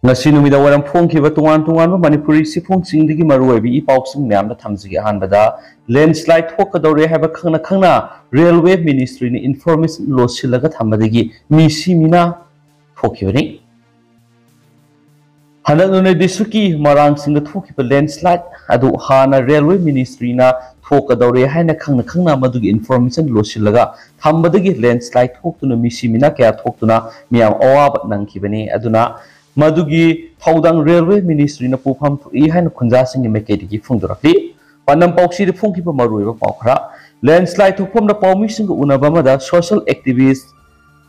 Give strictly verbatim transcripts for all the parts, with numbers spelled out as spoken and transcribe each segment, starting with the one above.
ꯉꯁꯤ ꯅꯨꯃꯤꯗꯥꯡ ꯋꯥꯏꯔꯝ ꯐꯣꯡꯈꯤꯕ ꯇꯣꯉꯥꯟ ꯇꯣꯉꯥꯟꯕ ꯃꯅꯤꯄꯨꯔꯤ ꯆꯦꯐꯣꯡꯁꯤꯡꯗꯒꯤ ꯃꯔꯨꯑꯣꯏꯕ ꯏ ꯄꯥꯎꯁꯤꯡ ꯃꯌꯥꯝꯗ ꯊꯝꯖꯒꯦ꯫ ꯑꯍꯥꯟꯕꯗ, ꯂꯦꯟꯁ꯭ꯂꯥꯏꯗ ꯊꯣꯛꯀꯗꯧꯔꯦ ꯍꯥꯏꯕ ꯈꯪꯅ ꯈꯪꯅ ꯔꯦꯜꯋꯦ ꯃꯤꯅꯤꯁꯇ꯭ꯔꯤꯅ ꯏꯟꯐꯣꯔꯃꯦꯁꯟ ꯂꯣꯠꯁꯤꯜꯂꯒ ꯊꯝꯕꯗꯒꯤ ꯃꯤꯁꯤ ꯃꯤꯅꯥ ꯊꯣꯛꯈꯤꯕꯅꯤ꯫ ꯍꯟꯗꯛ ꯅꯣꯅꯦ ꯗꯤꯁꯇ꯭ꯔꯤꯛꯀꯤ ꯃꯔꯥꯡꯁꯤꯡꯗ ꯊꯣꯛꯈꯤꯕ ꯂꯦꯟꯁ꯭ꯂꯥꯏꯗ ꯑꯗꯨ ꯍꯥꯟꯅ ꯔꯦꯜꯋꯦ ꯃꯤꯅꯤꯁꯇ꯭ꯔꯤꯅ ꯊꯣꯛꯀꯗꯧꯔꯦ ꯍꯥꯏꯅ ꯈꯪꯅ ꯈꯪꯅ ꯃꯗꯨꯒꯤ ꯏꯟꯐꯣꯔꯃꯦꯁꯟ ꯂꯣꯠꯁꯤꯜꯂꯒ ꯊꯝꯕꯗꯒꯤ ꯂꯦꯟꯁ꯭ꯂꯥꯏꯗ ꯊꯣꯛꯇꯨꯅ ꯃꯤꯁꯤ ꯃꯤꯅꯥ ꯀꯌꯥ ꯊꯣꯛꯇꯨꯅ ꯃꯤꯌꯥꯝ ꯑꯋꯥꯕ ꯅꯪꯈꯤꯕꯅꯤ꯫ ꯑꯗꯨꯅ ꯃꯗꯨꯒꯤ ꯊꯧꯗꯥꯡ ꯔꯦꯜꯋꯦ ꯃꯤꯅꯤꯁꯇ꯭ꯔꯤꯅ ꯄꯨꯐꯝ ꯊꯣꯛꯏ ꯍꯥꯏꯅ ꯈꯨꯟꯖꯥꯁꯤꯡꯒꯤ ꯃꯥꯏꯀꯩꯗꯒꯤ ꯐꯣꯡꯗꯣꯔꯛꯂꯤ꯫ ꯄꯥꯟꯗꯝ ꯄꯥꯎꯆꯦꯗ ꯐꯣꯡꯈꯤꯕ ꯃꯔꯨꯑꯣꯏꯕ ꯄꯥꯎ ꯈꯔ꯫ ꯂꯦꯟꯁ꯭ꯂꯥꯏꯗ ꯊꯣꯛꯐꯝꯗ ꯄꯥꯎꯃꯤꯁꯤꯡꯒ ꯎꯅꯕ ꯑꯃꯗ ꯁꯣꯁꯤꯌꯦꯜ ꯑꯦꯛꯇꯤꯚꯤꯁ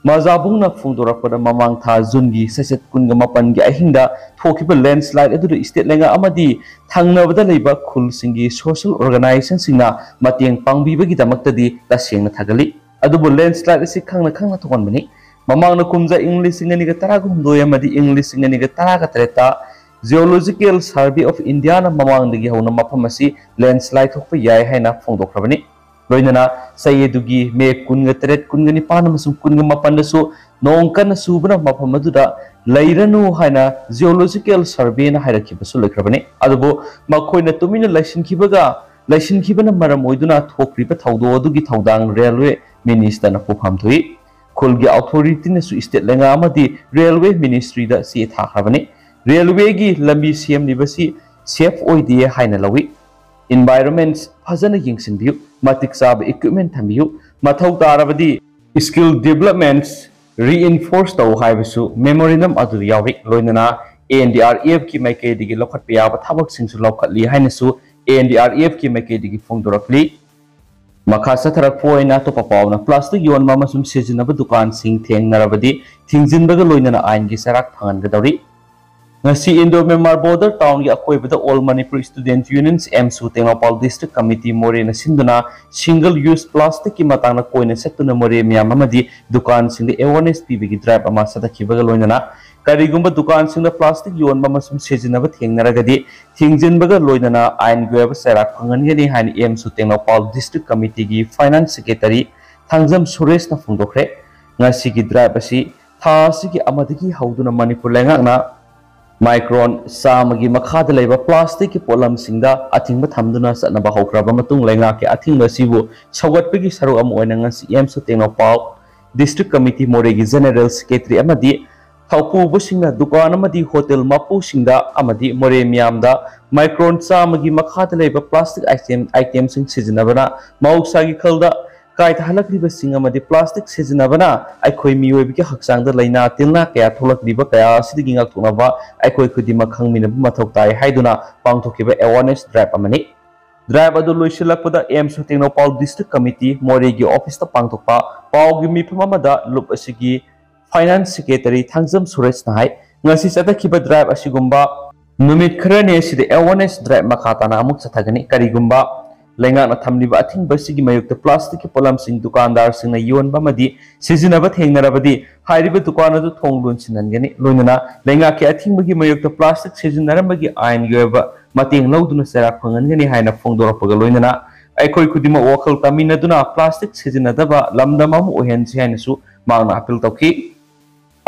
ꯃꯖꯥꯕꯨꯡꯅ ꯐꯣꯡꯗꯣꯔꯛꯄꯗ, ꯃꯃꯥꯡ ꯊꯥ ꯖꯨꯟꯒꯤ ꯁꯦꯁꯟ ꯀꯨꯟꯒ ꯃꯥꯄꯟꯒꯤ ꯑꯍꯤꯡꯗ ꯊꯣꯛꯈꯤꯕ ꯂꯦꯟꯁ꯭ꯂꯥꯏꯗ ꯑꯗꯨꯗ ꯏꯁꯇꯦꯠ ꯂꯩꯉꯥꯛ ꯑꯃꯗꯤ ꯊꯪꯅꯕꯗ ꯂꯩꯕ ꯈꯨꯜꯁꯤꯡꯒꯤ ꯁꯣꯁꯤꯌꯦꯜ ꯑꯣꯔꯒꯅꯥꯏꯖꯦꯁꯟꯁꯤꯡꯅ ꯃꯇꯦꯡ ꯄꯥꯡꯕꯤꯕꯒꯤꯗꯃꯛꯇꯗꯤ ꯇꯁꯦꯡꯅ ꯊꯥꯒꯠꯂꯤ꯫ ꯑꯗꯨꯕꯨ ꯂꯦꯟꯁ꯭ꯂꯥꯏꯗ ꯑꯁꯤ ꯈꯪꯅ ꯈꯪꯅ ꯊꯣꯛꯍꯟꯕꯅꯤ꯫ ꯃꯃꯥꯡꯅ ꯀꯨꯝꯖꯥ ꯏꯪ ꯂꯤꯁꯤꯡ ꯑꯅꯤꯒ ꯇꯔꯥꯒ ꯍꯨꯝꯗꯣꯏ ꯑꯃꯗꯤ ꯏꯪ ꯂꯤꯁꯤꯡ ꯑꯅꯤꯒ ꯇꯔꯥꯒ ꯇꯔꯦꯠꯇ Geological Survey of Indiaꯅ ꯃꯃꯥꯡꯗꯒꯤ ꯍꯧꯅ ꯃꯐꯝ ꯑꯁꯤ ꯂꯦꯟꯁ꯭ꯂꯥꯏꯗ ꯊꯣꯛꯄ ꯌꯥꯏ ꯍꯥꯏꯅ ꯐꯣꯡꯗꯣꯛꯈ꯭ꯔꯕꯅꯤ꯫ ꯂꯣꯏꯅꯅ ꯆꯍꯤ ꯑꯗꯨꯒꯤ ꯃꯦ ꯀꯨꯟꯒ ꯇꯔꯦꯠ, ꯀꯨꯟꯒ ꯅꯤꯄꯥꯟ ꯑꯃꯁꯨꯡ ꯀꯨꯟꯒ ꯃꯥꯄꯟꯗꯁꯨ ꯅꯣꯡ ꯀꯟꯅ ꯆꯨꯕꯅ ꯃꯐꯝ ꯑꯗꯨꯗ ꯂꯩꯔꯅꯨ ꯍꯥꯏꯅ Geological Surveyꯅ ꯍꯥꯏꯔꯛꯈꯤꯕꯁꯨ ꯂꯩꯈ꯭ꯔꯕꯅꯤ꯫ ꯑꯗꯨꯕꯨ ꯃꯈꯣꯏꯅ ꯇꯨꯃꯤꯟꯅ ꯂꯩꯁꯤꯟꯈꯤꯕꯒ, ꯂꯩꯁꯤꯟꯈꯤꯕꯅ ꯃꯔꯝ ꯑꯣꯏꯗꯨꯅ ꯊꯣꯛꯈ꯭ꯔꯤꯕ ꯊꯧꯗꯣꯛ ꯑꯗꯨꯒꯤ ꯊꯧꯗꯥꯡ ꯔꯦꯜꯋꯦ ꯃꯤꯅꯤꯁꯇꯔꯅ ꯄꯨꯐꯝ ꯊꯣꯛꯏ꯫ ꯈꯨꯜꯒꯤ ꯑꯣꯊꯣꯔꯤꯇꯤꯅꯁꯨ ꯏꯁꯇꯦꯠ ꯂꯩꯉꯥꯛ ꯑꯃꯗꯤ ꯔꯦꯜꯋꯦ ꯃꯤꯅꯤꯁꯇ꯭ꯔꯤꯗ ꯆꯦ ꯊꯥꯈ꯭ꯔꯕꯅꯤ꯫ ꯔꯦꯜꯋꯦꯒꯤ ꯂꯝꯕꯤ ꯁꯦꯝꯂꯤꯕꯁꯤ ꯁꯦꯐ ꯑꯣꯏꯗꯦ ꯍꯥꯏꯅ ꯂꯧꯏ꯫ ꯏꯟꯚꯥꯏꯔꯣꯟꯃꯦꯟ ꯐꯖꯅ ꯌꯦꯡꯁꯤꯟꯕꯤꯌꯨ, ꯃꯇꯤꯛ ꯆꯥꯕ ꯏꯀ꯭ꯋꯤꯞꯃꯦꯟ ꯊꯝꯕꯤꯌꯨ, ꯃꯊꯧ ꯇꯥꯔꯕꯗꯤ ꯁ꯭ꯀꯤꯜ ꯗꯤꯕꯂꯞꯃꯦꯟ ꯔꯤꯏꯟꯐꯣꯔꯁ ꯇꯧ ꯍꯥꯏꯕꯁꯨ ꯃꯦꯃꯣꯔꯦꯟꯗꯝ ꯑꯗꯨꯗ ꯌꯥꯎꯔꯤ꯫ ꯂꯣꯏꯅꯅ ꯑꯦꯟ ꯗꯤ ꯑꯥꯔ ꯑꯦꯐꯀꯤ ꯃꯥꯏꯀꯩꯗꯒꯤ ꯂꯧꯈꯠꯄ ꯌꯥꯕ ꯊꯕꯛꯁꯤꯡꯁꯨ ꯂꯧꯈꯠꯂꯤ ꯍꯥꯏꯅꯁꯨ ꯑꯦꯟ ꯗꯤ ꯑꯥꯔ ꯑꯦꯐꯀꯤ ꯃꯥꯏꯀꯩꯗꯒꯤ ꯐꯣꯡꯗꯣꯔꯛꯂꯤ꯫ ꯃꯈꯥ ꯆꯠꯊꯔꯛꯄ ꯑꯣꯏꯅ ꯑꯇꯣꯞꯄ ꯄꯥꯎꯅ, ꯄ꯭ꯂꯥꯁꯇꯤꯛ ꯌꯣꯟꯕ ꯑꯃꯁꯨꯡ ꯁꯤꯖꯤꯟꯅꯕ ꯗꯨꯀꯥꯟꯁꯤꯡ ꯊꯦꯡꯅꯔꯕꯗꯤ ꯊꯤꯡꯖꯤꯟꯕꯒ ꯂꯣꯏꯅꯅ ꯑꯥꯏꯟꯒꯤ ꯆꯩꯔꯥꯛ ꯐꯪꯍꯟꯒꯗꯧꯔꯤ꯫ ꯉꯁꯤ ꯏꯟꯗꯣ ꯃ꯭ꯌꯥꯟꯃꯥꯔ ꯕꯣꯔꯗꯔ ꯇꯥꯎꯟꯒꯤ ꯑꯀꯣꯏꯕꯗ All Manipur Student Union, AMSU Tengnoupal district committee ꯃꯣꯔꯦꯅ ꯁꯤꯟꯗꯨꯅ ꯁꯤꯡꯒꯜ ꯌꯨꯁ ꯄ꯭ꯂꯥꯁꯇꯤꯛꯀꯤ ꯃꯇꯥꯡꯗ ꯀꯣꯏꯅ ꯆꯠꯇꯨꯅ ꯃꯣꯔꯦ ꯃꯤꯌꯥꯝ ꯑꯃꯗꯤ ꯗꯨꯀꯥꯟꯁꯤꯡꯗ ꯑꯦꯋꯥꯔꯅꯦꯁ ꯄꯤꯕꯒꯤ ꯗ꯭ꯔꯥꯏꯕ ꯑꯃ ꯆꯠꯊꯈꯤꯕꯒ ꯂꯣꯏꯅꯅ ꯀꯔꯤꯒꯨꯝꯕ ꯗꯨꯀꯥꯟꯁꯤꯡꯗ ꯄ꯭ꯂꯥꯁꯇꯤꯛ ꯌꯣꯟꯕ ꯑꯃꯁꯨꯡ ꯁꯤꯖꯤꯟꯅꯕ ꯊꯦꯡꯅꯔꯒꯗꯤ ꯊꯤꯡꯖꯤꯟꯕꯒ ꯂꯣꯏꯅꯅ ꯑꯥꯏꯟꯒꯤ ꯑꯣꯏꯕ ꯆꯩꯔꯥꯛ ꯐꯪꯍꯟꯒꯅꯤ ꯍꯥꯏꯅ ꯑꯦꯝꯁꯨ ꯇꯦꯡꯅꯧꯄꯥꯜ ꯗꯤꯁꯇ꯭ꯔꯤꯛ ꯀꯃꯤꯇꯤꯒꯤ ꯐꯥꯏꯅꯥꯟꯁ ꯁꯦꯀ꯭ꯔꯦꯇꯔꯤ ꯊꯥꯡꯖꯝ ꯁꯨꯔꯦꯁꯅ ꯐꯣꯡꯗꯣꯛꯈ꯭ꯔꯦ꯫ ꯉꯁꯤꯒꯤ ꯗ꯭ꯔꯥꯏꯕ ꯑꯁꯤ ꯊꯥ ꯑꯁꯤꯒꯤ ꯑꯃꯗꯒꯤ ꯍꯧꯗꯨꯅ ꯃꯅꯤꯄꯨꯔ ꯂꯩꯉꯥꯛꯅ ꯃꯥꯏꯀ꯭ꯔꯣꯟ ꯆꯥꯝꯃꯒꯤ ꯃꯈꯥꯗ ꯂꯩꯕ ꯄ꯭ꯂꯥꯁꯇꯤꯛꯀꯤ ꯄꯣꯠꯂꯝꯁꯤꯡꯗ ꯑꯊꯤꯡꯕ ꯊꯝꯗꯨꯅ ꯆꯠꯅꯕ ꯍꯧꯈ꯭ꯔꯕ ꯃꯇꯨꯡ, ꯂꯩꯉꯥꯛꯀꯤ ꯑꯊꯤꯡꯕ ꯑꯁꯤꯕꯨ ꯁꯧꯒꯠꯄꯒꯤ ꯁꯔꯨꯛ ꯑꯃ ꯑꯣꯏꯅ ꯉꯁꯤ ꯑꯦꯝꯁ ꯇꯦꯡꯅꯧꯄꯥꯜ ꯗꯤꯁꯇ꯭ꯔꯤꯛ ꯀꯃꯤꯇꯤ ꯃꯣꯔꯦꯒꯤ ꯖꯦꯅꯦꯔꯦꯜ ꯁꯦꯀ꯭ꯔꯦꯇꯔꯤ ꯑꯃꯗꯤ ꯊꯧꯄꯨꯕꯁꯤꯡꯅ ꯗꯨꯀꯥꯟ ꯑꯃꯗꯤ ꯍꯣꯇꯦꯜ ꯃꯄꯨꯁꯤꯡꯗ ꯑꯃꯗꯤ ꯃꯣꯔꯦ ꯃꯤꯌꯥꯝꯗ ꯃꯥꯏꯀ꯭ꯔꯣꯟ ꯆꯥꯝꯃꯒꯤ ꯃꯈꯥꯗ ꯂꯩꯕ ꯄ꯭ꯂꯥꯁꯇꯤꯛ ꯑꯥꯏꯇꯦꯝ, ꯑꯥꯏꯇꯦꯝꯁꯤꯡ ꯁꯤꯖꯤꯟꯅꯕꯅ ꯃꯍꯧꯁꯥꯒꯤ ꯈꯜꯗ ꯀꯥꯏꯊꯍꯜꯂꯛꯂꯤꯕꯁꯤꯡ ꯑꯃꯗꯤ ꯄ꯭ꯂꯥꯁꯇꯤꯛ ꯁꯤꯖꯤꯟꯅꯕꯅ ꯑꯩꯈꯣꯏ ꯃꯤꯑꯣꯏꯕꯒꯤ ꯍꯛꯆꯥꯡꯗ ꯂꯥꯏꯅꯥ ꯇꯤꯟꯅꯥ ꯀꯌꯥ ꯊꯣꯛꯂꯛꯂꯤꯕ ꯀꯌꯥ ꯑꯁꯤꯗꯒꯤ ꯉꯥꯛꯊꯣꯛꯅꯕ ꯑꯩꯈꯣꯏ ꯈꯨꯗꯤꯡꯃꯛ ꯈꯪꯃꯤꯟꯅꯕ ꯃꯊꯧ ꯇꯥꯏ ꯍꯥꯏꯗꯨꯅ ꯄꯥꯡꯊꯣꯛꯈꯤꯕ ꯑꯦꯋꯥꯔꯅꯦꯁ ꯗ꯭ꯔꯥꯏꯕ ꯑꯃꯅꯤ꯫ ꯗ꯭ꯔꯥꯏꯕ ꯑꯗꯨ ꯂꯣꯏꯁꯤꯜꯂꯛꯄꯗ ꯑꯦꯝꯁ ꯇꯦꯡꯅꯧꯄꯥꯜ ꯗꯤꯁꯇ꯭ꯔꯤꯛ ꯀꯃꯤꯇꯤ ꯃꯣꯔꯦꯒꯤ ꯑꯣꯐꯤꯁꯇ ꯄꯥꯡꯊꯣꯛꯄ ꯄꯥꯎꯒꯤ ꯃꯤꯐꯝ ꯑꯃꯗ ꯂꯨꯞ ꯑꯁꯤꯒꯤ ꯐꯥꯏꯅꯥꯟꯁ ꯁꯦꯀ꯭ꯔꯦꯇꯔꯤ ꯊꯥꯡꯖꯝ ꯁꯨꯔꯦꯁꯅ ꯍꯥꯏ, ꯉꯁꯤ ꯆꯠꯊꯈꯤꯕ ꯗ꯭ꯔꯥꯏꯕ ꯑꯁꯤꯒꯨꯝꯕ ꯅꯨꯃꯤꯠ ꯈꯔꯅꯤ ꯑꯁꯤꯗ ꯑꯦꯋꯥꯔꯅꯦꯁ ꯗ꯭ꯔꯥꯏꯕ ꯃꯈꯥ ꯇꯥꯅ ꯑꯃꯨꯛ ꯆꯠꯊꯒꯅꯤ꯫ ꯀꯔꯤꯒꯨꯝꯕ ꯂꯩꯉꯥꯛꯅ ꯊꯝꯂꯤꯕ ꯑꯊꯤꯡꯕ ꯑꯁꯤꯒꯤ ꯃꯥꯌꯣꯛꯇ ꯄ꯭ꯂꯥꯁꯇꯤꯛꯀꯤ ꯄꯣꯠꯂꯝꯁꯤꯡ ꯗꯨꯀꯥꯟꯗꯥꯔꯁꯤꯡꯅ ꯌꯣꯟꯕ ꯑꯃꯗꯤ ꯁꯤꯖꯤꯟꯅꯕ ꯊꯦꯡꯅꯔꯕꯗꯤ, ꯍꯥꯏꯔꯤꯕ ꯗꯨꯀꯥꯟ ꯑꯗꯨ ꯊꯣꯡ ꯂꯣꯟꯁꯤꯟꯍꯟꯒꯅꯤ꯫ ꯂꯣꯏꯅꯅ ꯂꯩꯉꯥꯛꯀꯤ ꯑꯊꯤꯡꯕꯒꯤ ꯃꯥꯌꯣꯛꯇ ꯄ꯭ꯂꯥꯁꯇꯤꯛ ꯁꯤꯖꯤꯟꯅꯔꯝꯕꯒꯤ ꯑꯥꯏꯟꯒꯤ ꯑꯣꯏꯕ ꯃꯇꯦꯡ ꯂꯧꯗꯨꯅ ꯆꯩꯔꯥꯛ ꯐꯪꯍꯟꯒꯅꯤ ꯍꯥꯏꯅ ꯐꯣꯡꯗꯣꯔꯛꯄꯒ ꯂꯣꯏꯅꯅ ꯑꯩꯈꯣꯏ ꯈꯨꯗꯤꯡꯃꯛ ꯋꯥꯈꯜ ꯇꯥꯃꯤꯟꯅꯗꯨꯅ ꯄ꯭ꯂꯥꯁꯇꯤꯛ ꯁꯤꯖꯤꯟꯅꯗꯕ ꯂꯝꯗꯝ ꯑꯃ ꯑꯣꯏꯍꯟꯁꯤ ꯍꯥꯏꯅꯁꯨ ꯃꯍꯥꯛꯅ ꯑꯄꯤꯜ ꯇꯧꯈꯤ꯫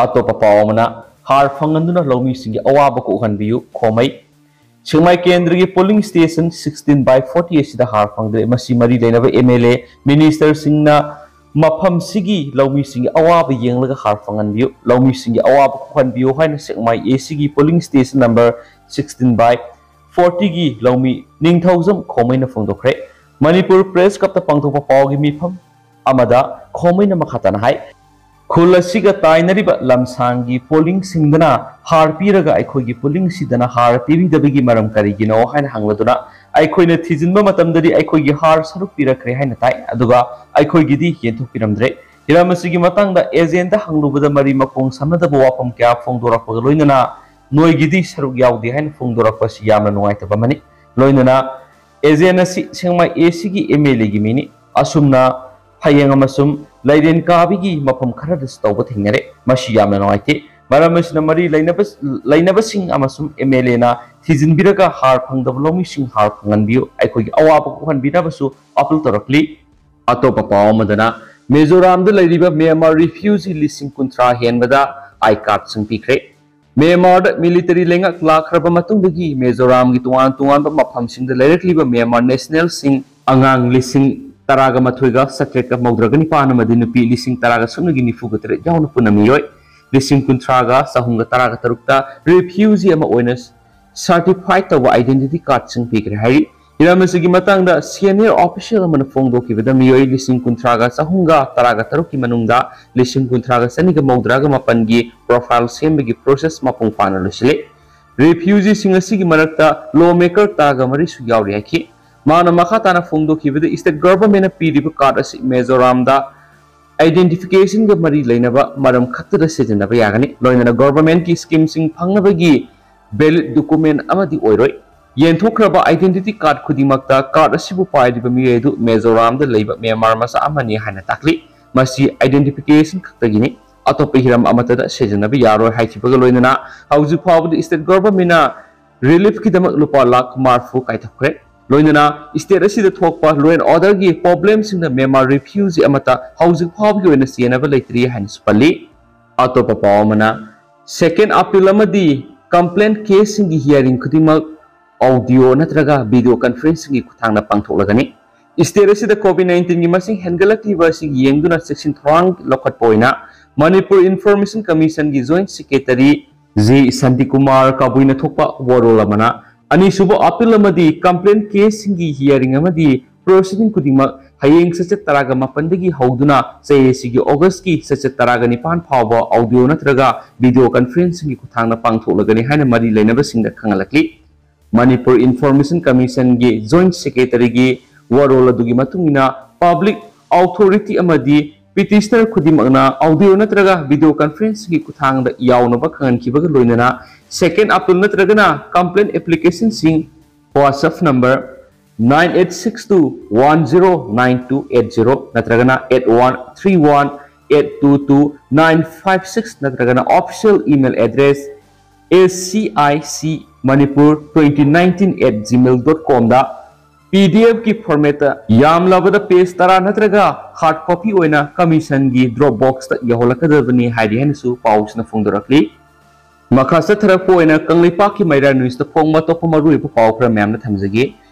ꯑꯇꯣꯞꯄ ꯄꯥꯎ ꯑꯃꯅ, ꯍꯥꯔ ꯐꯪꯍꯟꯗꯨꯅ ꯂꯧꯃꯤꯁꯤꯡꯒꯤ ꯑꯋꯥꯕ ꯀꯣꯛꯍꯟꯕꯤꯌꯨ, ꯈꯣꯃꯩ꯫ ꯁꯦꯛꯃꯥꯏ ꯀꯦꯟꯗ꯭ꯔꯒꯤ polling station sixteen by forty ꯑꯁꯤꯗ ꯍꯥꯔ ꯐꯪꯗ꯭ꯔꯦ꯫ ꯃꯁꯤ ꯃꯔꯤ ꯂꯩꯅꯕ ꯑꯦꯝ ꯑꯦꯜ ꯑꯦ, ꯃꯤꯅꯤꯁꯇꯔꯁꯤꯡꯅ ꯃꯐꯝꯁꯤꯒꯤ ꯂꯧꯃꯤꯁꯤꯡꯒꯤ ꯑꯋꯥꯕ ꯌꯦꯡꯂꯒ ꯍꯥꯔ ꯐꯪꯍꯟꯕꯤꯌꯨ, ꯂꯧꯃꯤꯁꯤꯡꯒꯤ ꯑꯋꯥꯕ ꯀꯣꯛꯍꯟꯕꯤꯌꯨ ꯍꯥꯏꯅ ꯁꯦꯛꯃꯥꯏ ꯑꯦ ꯁꯤꯒꯤ polling station number sixteen by forty ꯒꯤ ꯂꯧꯃꯤ ꯅꯤꯡꯊꯧꯖꯝ ꯈꯣꯃꯩꯅ ꯐꯣꯡꯗꯣꯛꯈ꯭ꯔꯦ꯫ ꯃꯅꯤꯄꯨꯔ ꯄ꯭ꯔꯦꯁ ꯀ꯭ꯂꯕꯇ ꯄꯥꯡꯊꯣꯛꯄ ꯄꯥꯎꯒꯤ ꯃꯤꯐꯝ ꯑꯃꯗ ꯈꯣꯃꯩꯅ ꯃꯈꯥ ꯇꯥꯅ ꯍꯥꯏ, ꯈꯨꯜ ꯑꯁꯤꯒ ꯇꯥꯏꯅꯔꯤꯕ ꯂꯝꯁꯥꯡꯒꯤ ꯄꯣꯂꯤꯡꯁꯤꯡꯗꯅ ꯍꯥꯔ ꯄꯤꯔꯒ ꯑꯩꯈꯣꯏꯒꯤ ꯄꯣꯂꯤꯡꯁꯤꯗꯅ ꯍꯥꯔ ꯄꯤꯕꯤꯗꯕꯒꯤ ꯃꯔꯝ ꯀꯔꯤꯒꯤꯅꯣ ꯍꯥꯏꯅ ꯍꯪꯂꯗꯨꯅ, ꯑꯩꯈꯣꯏꯅ ꯊꯤꯖꯤꯟꯕ ꯃꯇꯝꯗꯗꯤ ꯑꯩꯈꯣꯏꯒꯤ ꯍꯥꯔ ꯁꯔꯨꯛ ꯄꯤꯔꯛꯈ꯭ꯔꯦ ꯍꯥꯏꯅ ꯇꯥꯏ, ꯑꯗꯨꯒ ꯑꯩꯈꯣꯏꯒꯤꯗꯤ ꯌꯦꯟꯊꯣꯛꯄꯤꯔꯝꯗ꯭ꯔꯦ꯫ ꯍꯤꯔꯝ ꯑꯁꯤꯒꯤ ꯃꯇꯥꯡꯗ ꯑꯦꯖꯦꯟꯗ ꯍꯪꯂꯨꯕꯗ ꯃꯔꯤ ꯃꯈꯣꯡ ꯁꯝꯅꯗꯕ ꯋꯥꯐꯝ ꯀꯌꯥ ꯐꯣꯡꯗꯣꯔꯛꯄꯒ ꯂꯣꯏꯅꯅ ꯅꯣꯏꯒꯤꯗꯤ ꯁꯔꯨꯛ ꯌꯥꯎꯗꯦ ꯍꯥꯏꯅ ꯐꯣꯡꯗꯣꯔꯛꯄ ꯑꯁꯤ ꯌꯥꯝꯅ ꯅꯨꯡꯉꯥꯏꯇꯕ ꯑꯃꯅꯤ꯫ ꯂꯣꯏꯅꯅ ꯑꯦꯖꯦꯟ ꯑꯁꯤ ꯁꯦꯛꯃꯥꯏ ꯑꯦ ꯁꯤꯒꯤ ꯑꯦꯝ ꯑꯦꯜ ꯑꯦꯒꯤ ꯃꯤꯅꯤ꯫ ꯑꯁꯨꯝꯅ ꯍꯌꯦꯡ ꯑꯃꯁꯨꯡ ꯂꯩꯔꯦꯟ ꯀꯥꯕꯤꯒꯤ ꯃꯐꯝ ꯈꯔꯗꯁꯨ ꯇꯧꯕ ꯊꯦꯡꯅꯔꯦ꯫ ꯃꯁꯤ ꯌꯥꯝꯅ ꯅꯨꯡꯉꯥꯏꯇꯦ꯫ ꯃꯔꯝ ꯑꯁꯤꯅ ꯃꯔꯤ ꯂꯩꯅꯕ, ꯂꯩꯅꯕꯁꯤꯡ ꯑꯃꯁꯨꯡ ꯑꯦꯝ ꯑꯦꯜ ꯑꯦꯅ ꯊꯤꯖꯤꯟꯕꯤꯔꯒ ꯍꯥꯔ ꯐꯪꯗꯕ ꯂꯧꯃꯤꯁꯤꯡ ꯍꯥꯔ ꯐꯪꯍꯟꯕꯤꯌꯨ꯫ ꯑꯩꯈꯣꯏꯒꯤ ꯑꯋꯥꯕ ꯀꯣꯛꯍꯟꯕꯤꯅꯕꯁꯨ ꯑꯄꯤꯜ ꯇꯧꯔꯛꯂꯤ꯫ ꯑꯇꯣꯞꯄ ꯄꯥꯎ ꯑꯃꯗꯅ, ꯃꯤꯖꯣꯔꯥꯝꯗ ꯂꯩꯔꯤꯕ ꯃ꯭ꯌꯥꯟꯃꯥꯔ ꯔꯤꯐ꯭ꯌꯨꯖꯤ ꯂꯤꯁꯤꯡ ꯀꯨꯟꯊ꯭ꯔꯥ ꯍꯦꯟꯕꯗ ꯑꯥꯏ ꯀꯥꯔꯗꯁꯤꯡ ꯄꯤꯈ꯭ꯔꯦ꯫ ꯃ꯭ꯌꯥꯟꯃꯥꯔꯗ ꯃꯤꯂꯤꯇꯔꯤ ꯂꯩꯉꯥꯛ ꯂꯥꯛꯈ꯭ꯔꯕ ꯃꯇꯨꯡꯗꯒꯤ ꯃꯤꯖꯣꯔꯥꯝꯒꯤ ꯇꯣꯉꯥꯟ ꯇꯣꯉꯥꯟꯕ ꯃꯐꯝꯁꯤꯡꯗ ꯂꯩꯔꯛꯂꯤꯕ ꯃ꯭ꯌꯥꯟꯃꯥꯔ ꯅꯦꯁꯅꯦꯜꯁꯤꯡ ꯑꯉꯥꯡ ꯂꯤꯁꯤꯡ ꯇꯔꯥꯒ ꯃꯥꯊꯣꯏꯒ ꯆꯥꯇ꯭ꯔꯦꯠꯀ ꯃꯧꯗ꯭ꯔꯥꯒ ꯅꯤꯄꯥꯟ ꯑꯃꯗꯤ ꯅꯨꯄꯤ ꯂꯤꯁꯤꯡ ꯇꯔꯥꯒ ꯁꯨꯞꯅꯒꯤ ꯅꯤꯐꯨꯒ ꯇꯔꯦꯠ ꯌꯥꯎꯅ ꯄꯨꯟꯅ ꯃꯤꯑꯣꯏ ꯂꯤꯁꯤꯡ ꯀꯨꯟꯊ꯭ꯔꯥꯒ ꯆꯍꯨꯝꯒ ꯇꯔꯥꯒ ꯇꯔꯨꯛꯇ ꯔꯤꯐ꯭ꯌꯨꯖꯤ ꯑꯃ ꯑꯣꯏꯅ ꯁꯔꯇꯤꯐꯥꯏ ꯇꯧꯕ ꯑꯥꯏꯗꯦꯟꯇꯤꯇꯤ ꯀꯥꯔꯗꯁꯤꯡ ꯄꯤꯈ꯭ꯔꯦ ꯍꯥꯏꯔꯤ꯫ ꯍꯤꯔꯝ ꯑꯁꯤꯒꯤ ꯃꯇꯥꯡꯗ ꯁꯦꯅꯤꯌꯔ ꯑꯣꯐꯤꯁꯤꯌꯦꯜ ꯑꯃꯅ ꯐꯣꯡꯗꯣꯛꯈꯤꯕꯗ ꯃꯤꯑꯣꯏ ꯂꯤꯁꯤꯡ ꯀꯨꯟꯊ꯭ꯔꯥꯒ ꯆꯍꯨꯝꯒ ꯇꯔꯥꯒ ꯇꯔꯨꯛꯀꯤ ꯃꯅꯨꯡꯗ ꯂꯤꯁꯤꯡ ꯀꯨꯟꯊ꯭ꯔꯥꯒ ꯆꯅꯤꯒ ꯃꯧꯗ꯭ꯔꯥꯒ ꯃꯥꯄꯟꯒꯤ ꯄ꯭ꯔꯣꯐꯥꯏꯜ ꯁꯦꯝꯕꯒꯤ ꯄ꯭ꯔꯣꯁꯦꯁ ꯃꯄꯨꯡ ꯐꯥꯅ ꯂꯣꯏꯁꯤꯜꯂꯤ꯫ ꯔꯤꯐ꯭ꯌꯨꯖꯤꯁꯤꯡ ꯑꯁꯤꯒꯤ ꯃꯔꯛꯇ ꯂꯣ ꯃꯦꯀꯔ ꯇꯔꯥꯒ ꯃꯔꯤꯁꯨ ꯌꯥꯎꯔꯤ ꯍꯥꯏꯈꯤ꯫ ꯃꯥꯅ ꯃꯈꯥ ꯇꯥꯅ ꯐꯣꯡꯗꯣꯛꯈꯤꯕꯗ ꯁ꯭ꯇꯦꯠ ꯒꯚꯔꯟꯃꯦꯟꯠꯅ ꯄꯤꯔꯤꯕ ꯀꯥꯔꯗ ꯑꯁꯤ ꯃꯤꯖꯣꯔꯥꯝꯗ ꯑꯥꯏꯗꯦꯟꯇꯤꯐꯤꯀꯦꯁꯟꯒ ꯃꯔꯤ ꯂꯩꯅꯕ ꯃꯔꯝ ꯈꯛꯇꯗ ꯁꯤꯖꯤꯟꯅꯕ ꯌꯥꯒꯅꯤ꯫ ꯂꯣꯏꯅꯅ ꯒꯚꯔꯟꯃꯦꯟꯠꯀꯤ ꯁ꯭ꯀꯤꯝꯁꯤꯡ ꯐꯪꯅꯕꯒꯤ ꯚꯦꯂꯤꯗ ꯗꯣꯀꯨꯃꯦꯟꯠ ꯑꯃꯗꯤ ꯑꯣꯏꯔꯣꯏ꯫ ꯌꯦꯟꯊꯣꯛꯈ꯭ꯔꯕ ꯑꯥꯏꯗꯦꯟꯇꯤꯇꯤ ꯀꯥꯔꯗ ꯈꯨꯗꯤꯡꯃꯛꯇ ꯀꯥꯔꯗ ꯑꯁꯤꯕꯨ ꯄꯥꯏꯔꯤꯕ ꯃꯤꯑꯣꯏ ꯑꯗꯨ ꯃꯤꯖꯣꯔꯥꯝꯗ ꯂꯩꯕ ꯃ꯭ꯌꯥꯟꯃꯥꯔ ꯃꯆꯥ ꯑꯃꯅꯤ ꯍꯥꯏꯅ ꯇꯥꯛꯂꯤ꯫ ꯃꯁꯤ ꯑꯥꯏꯗꯦꯟꯇꯤꯐꯤꯀꯦꯁꯟ ꯈꯛꯇꯒꯤꯅꯤ, ꯑꯇꯣꯞꯄ ꯍꯤꯔꯝ ꯑꯃꯠꯇꯗ ꯁꯤꯖꯤꯟꯅꯕ ꯌꯥꯔꯣꯏ ꯍꯥꯏꯈꯤꯕꯒ ꯂꯣꯏꯅꯅ ꯍꯧꯖꯤꯛ ꯐꯥꯎꯕꯗ ꯁ꯭ꯇꯦꯠ ꯒꯚꯔꯟꯃꯦꯟꯠꯅ ꯔꯤꯂꯤꯐꯀꯤꯗꯃꯛ ꯂꯨꯄꯥ ꯂꯥꯈ ꯃꯔꯤꯐꯨ ꯀꯥꯏꯊꯣꯛꯈ꯭ꯔꯦ꯫ ꯂꯣꯏꯅꯅ ꯁ꯭ꯇꯦꯠ ꯑꯁꯤꯗ ꯊꯣꯛꯄ ꯂꯣ ꯑꯦꯟ ꯑꯣꯔꯗꯔꯒꯤ ꯄ꯭ꯔꯣꯕ꯭ꯂꯦꯝꯁꯤꯡꯗ ꯃ꯭ꯌꯥꯟꯃꯥꯔ ꯔꯤꯐ꯭ꯌꯨꯖꯤ ꯑꯃꯠꯇ ꯍꯧꯖꯤꯛ ꯐꯥꯎꯕꯒꯤ ꯑꯣꯏꯅ ꯆꯦꯟꯅꯕ ꯂꯩꯇ꯭ꯔꯤ ꯍꯥꯏꯅꯁꯨ ꯄꯜꯂꯤ꯫ ꯑꯇꯣꯞꯄ ꯄꯥꯎ ꯑꯃꯅ, ꯁꯦꯀꯦꯟ ꯑꯄꯤꯜ ꯑꯃꯗꯤ ꯀꯝꯄ꯭ꯂꯦꯟ ꯀꯦꯁꯁꯤꯡꯒꯤ ꯍꯤꯌꯥꯔꯤꯡ ꯈꯨꯗꯤꯡꯃꯛ ꯑꯣꯗꯤꯑꯣ ꯅꯠꯇ꯭ꯔꯒ ꯚꯤꯗꯤꯑꯣ ꯀꯟꯐ꯭ꯔꯦꯟꯁꯤꯡꯒꯤ ꯈꯨꯠꯊꯥꯡꯗ ꯄꯥꯡꯊꯣꯛꯂꯒꯅꯤ꯫ ꯁ꯭ꯇꯦꯠ ꯑꯁꯤꯗ ꯀꯣꯚꯤꯗ ꯅꯥꯏꯟꯇꯤꯟꯒꯤ ꯃꯁꯤꯡ ꯍꯦꯟꯒꯠꯂꯛꯂꯤꯕ ꯑꯁꯤ ꯌꯦꯡꯗꯨꯅ ꯆꯦꯛꯁꯤꯟ ꯊꯧꯔꯥꯡ ꯂꯧꯈꯠꯄ ꯑꯣꯏꯅ ꯃꯅꯤꯄꯨꯔ ꯏꯟꯐꯣꯔꯃꯦꯁꯟ ꯀꯃꯤꯁꯟꯒꯤ ꯖꯣꯏꯟꯠ ꯁꯦꯀ꯭ꯔꯦꯇꯔꯤ ꯖꯤ ꯁꯥꯟꯇꯤꯀꯨꯃꯥꯔ ꯀꯕꯨꯏꯅ ꯊꯣꯛꯄ ꯋꯥꯔꯣꯜ ꯑꯃꯅ, ꯑꯅꯤꯁꯨꯕ ꯑꯄꯤꯜ ꯑꯃꯗꯤ ꯀꯝꯄ꯭ꯂꯦꯟ ꯀꯦꯁꯁꯤꯡꯒꯤ ꯍꯤꯌꯥꯔꯤꯡ ꯑꯃꯗꯤ ꯄ꯭ꯔꯣꯁꯤꯗꯤꯡ ꯈꯨꯗꯤꯡꯃꯛ ꯍꯌꯦꯡ ꯆꯩꯆꯠ ꯇꯔꯥꯒ ꯃꯥꯄꯟꯗꯒꯤ ꯍꯧꯗꯨꯅ ꯆꯍꯤ ꯑꯁꯤꯒꯤ ꯑꯣꯒꯁꯀꯤ ꯆꯩꯆꯠ ꯇꯔꯥꯒ ꯅꯤꯄꯥꯟ ꯐꯥꯎꯕ ꯑꯣꯗꯤꯑꯣ ꯅꯠꯇ꯭ꯔꯒ ꯚꯤꯗꯤꯑꯣ ꯀꯟꯐ꯭ꯔꯦꯟꯁꯤꯡꯒꯤ ꯈꯨꯠꯊꯥꯡꯗ ꯄꯥꯡꯊꯣꯛꯂꯒꯅꯤ ꯍꯥꯏꯅ ꯃꯔꯤ ꯂꯩꯅꯕꯁꯤꯡꯗ ꯈꯪꯍꯜꯂꯛꯂꯤ꯫ ꯃꯅꯤꯄꯨꯔ ꯏꯟꯐꯣꯔꯃꯦꯁꯟ ꯀꯃꯤꯁꯟꯒꯤ ꯖꯣꯏꯟꯠ ꯁꯦꯀ꯭ꯔꯦꯇꯔꯤꯒꯤ ꯋꯥꯔꯣꯜ ꯑꯗꯨꯒꯤ ꯃꯇꯨꯡ ꯏꯟꯅ ꯄꯕ꯭ꯂꯤꯛ ꯑꯣꯊꯣꯔꯤꯇꯤ ꯑꯃꯗꯤ ꯄꯤꯇꯤꯁꯅꯔ ꯈꯨꯗꯤꯡꯃꯛꯅ ꯑꯣꯗꯤꯑꯣ ꯅꯠꯇ꯭ꯔꯒ ꯚꯤꯗꯤꯑꯣ ꯀꯟꯐ꯭ꯔꯦꯟꯁꯤꯡꯒꯤ ꯈꯨꯠꯊꯥꯡꯗ ꯌꯥꯎꯅꯕ ꯈꯪꯍꯟꯈꯤꯕꯒ ꯂꯣꯏꯅꯅ ꯁꯦꯀꯦꯟ ꯑꯄꯤꯜ ꯅꯠꯇ꯭ꯔꯒꯅ ꯀꯝꯄ꯭ꯂꯦꯟ ꯑꯦꯄ꯭ꯂꯤꯀꯦꯁꯟꯁꯤꯡ WhatsApp number nine eight six two one zero nine two eight zero ꯅꯠꯇ꯭ꯔꯒꯅ eight one three one eight two two nine five six ꯅꯠꯇ꯭ꯔꯒꯅ official email address A C I C Manipur twenty nineteen at gmail dot com the PDF ꯀꯤ format ꯇ ꯌꯥꯝꯂꯕꯗ page ꯇꯔꯥ ꯅꯠꯇ꯭ꯔꯒ ꯍꯥꯔꯗ copy ꯑꯣꯏꯅ ꯀꯃꯤꯁꯟꯒꯤ drop ꯕꯣꯛꯁꯇ ꯌꯧꯍꯜꯂꯛꯀꯗꯕꯅꯤ ꯍꯥꯏꯔꯤ ꯍꯥꯏꯅꯁꯨ ꯄꯥꯎꯁꯤꯅ ꯐꯣꯡꯗꯣꯔꯛꯂꯤ꯫ ꯃꯈꯥ ꯆꯠꯊꯔꯛꯄ ꯑꯣꯏꯅ ꯀꯪꯂꯩꯄꯥꯛꯀꯤ ꯃꯩꯔꯥ ꯅ꯭ꯌꯨꯁꯇ ꯐꯣꯡꯕ ꯑꯇꯣꯞꯄ ꯃꯔꯨꯑꯣꯏꯕ ꯄꯥꯎ ꯈꯔ ꯃꯌꯥꯝꯅ ꯊꯝꯖꯒꯦ꯫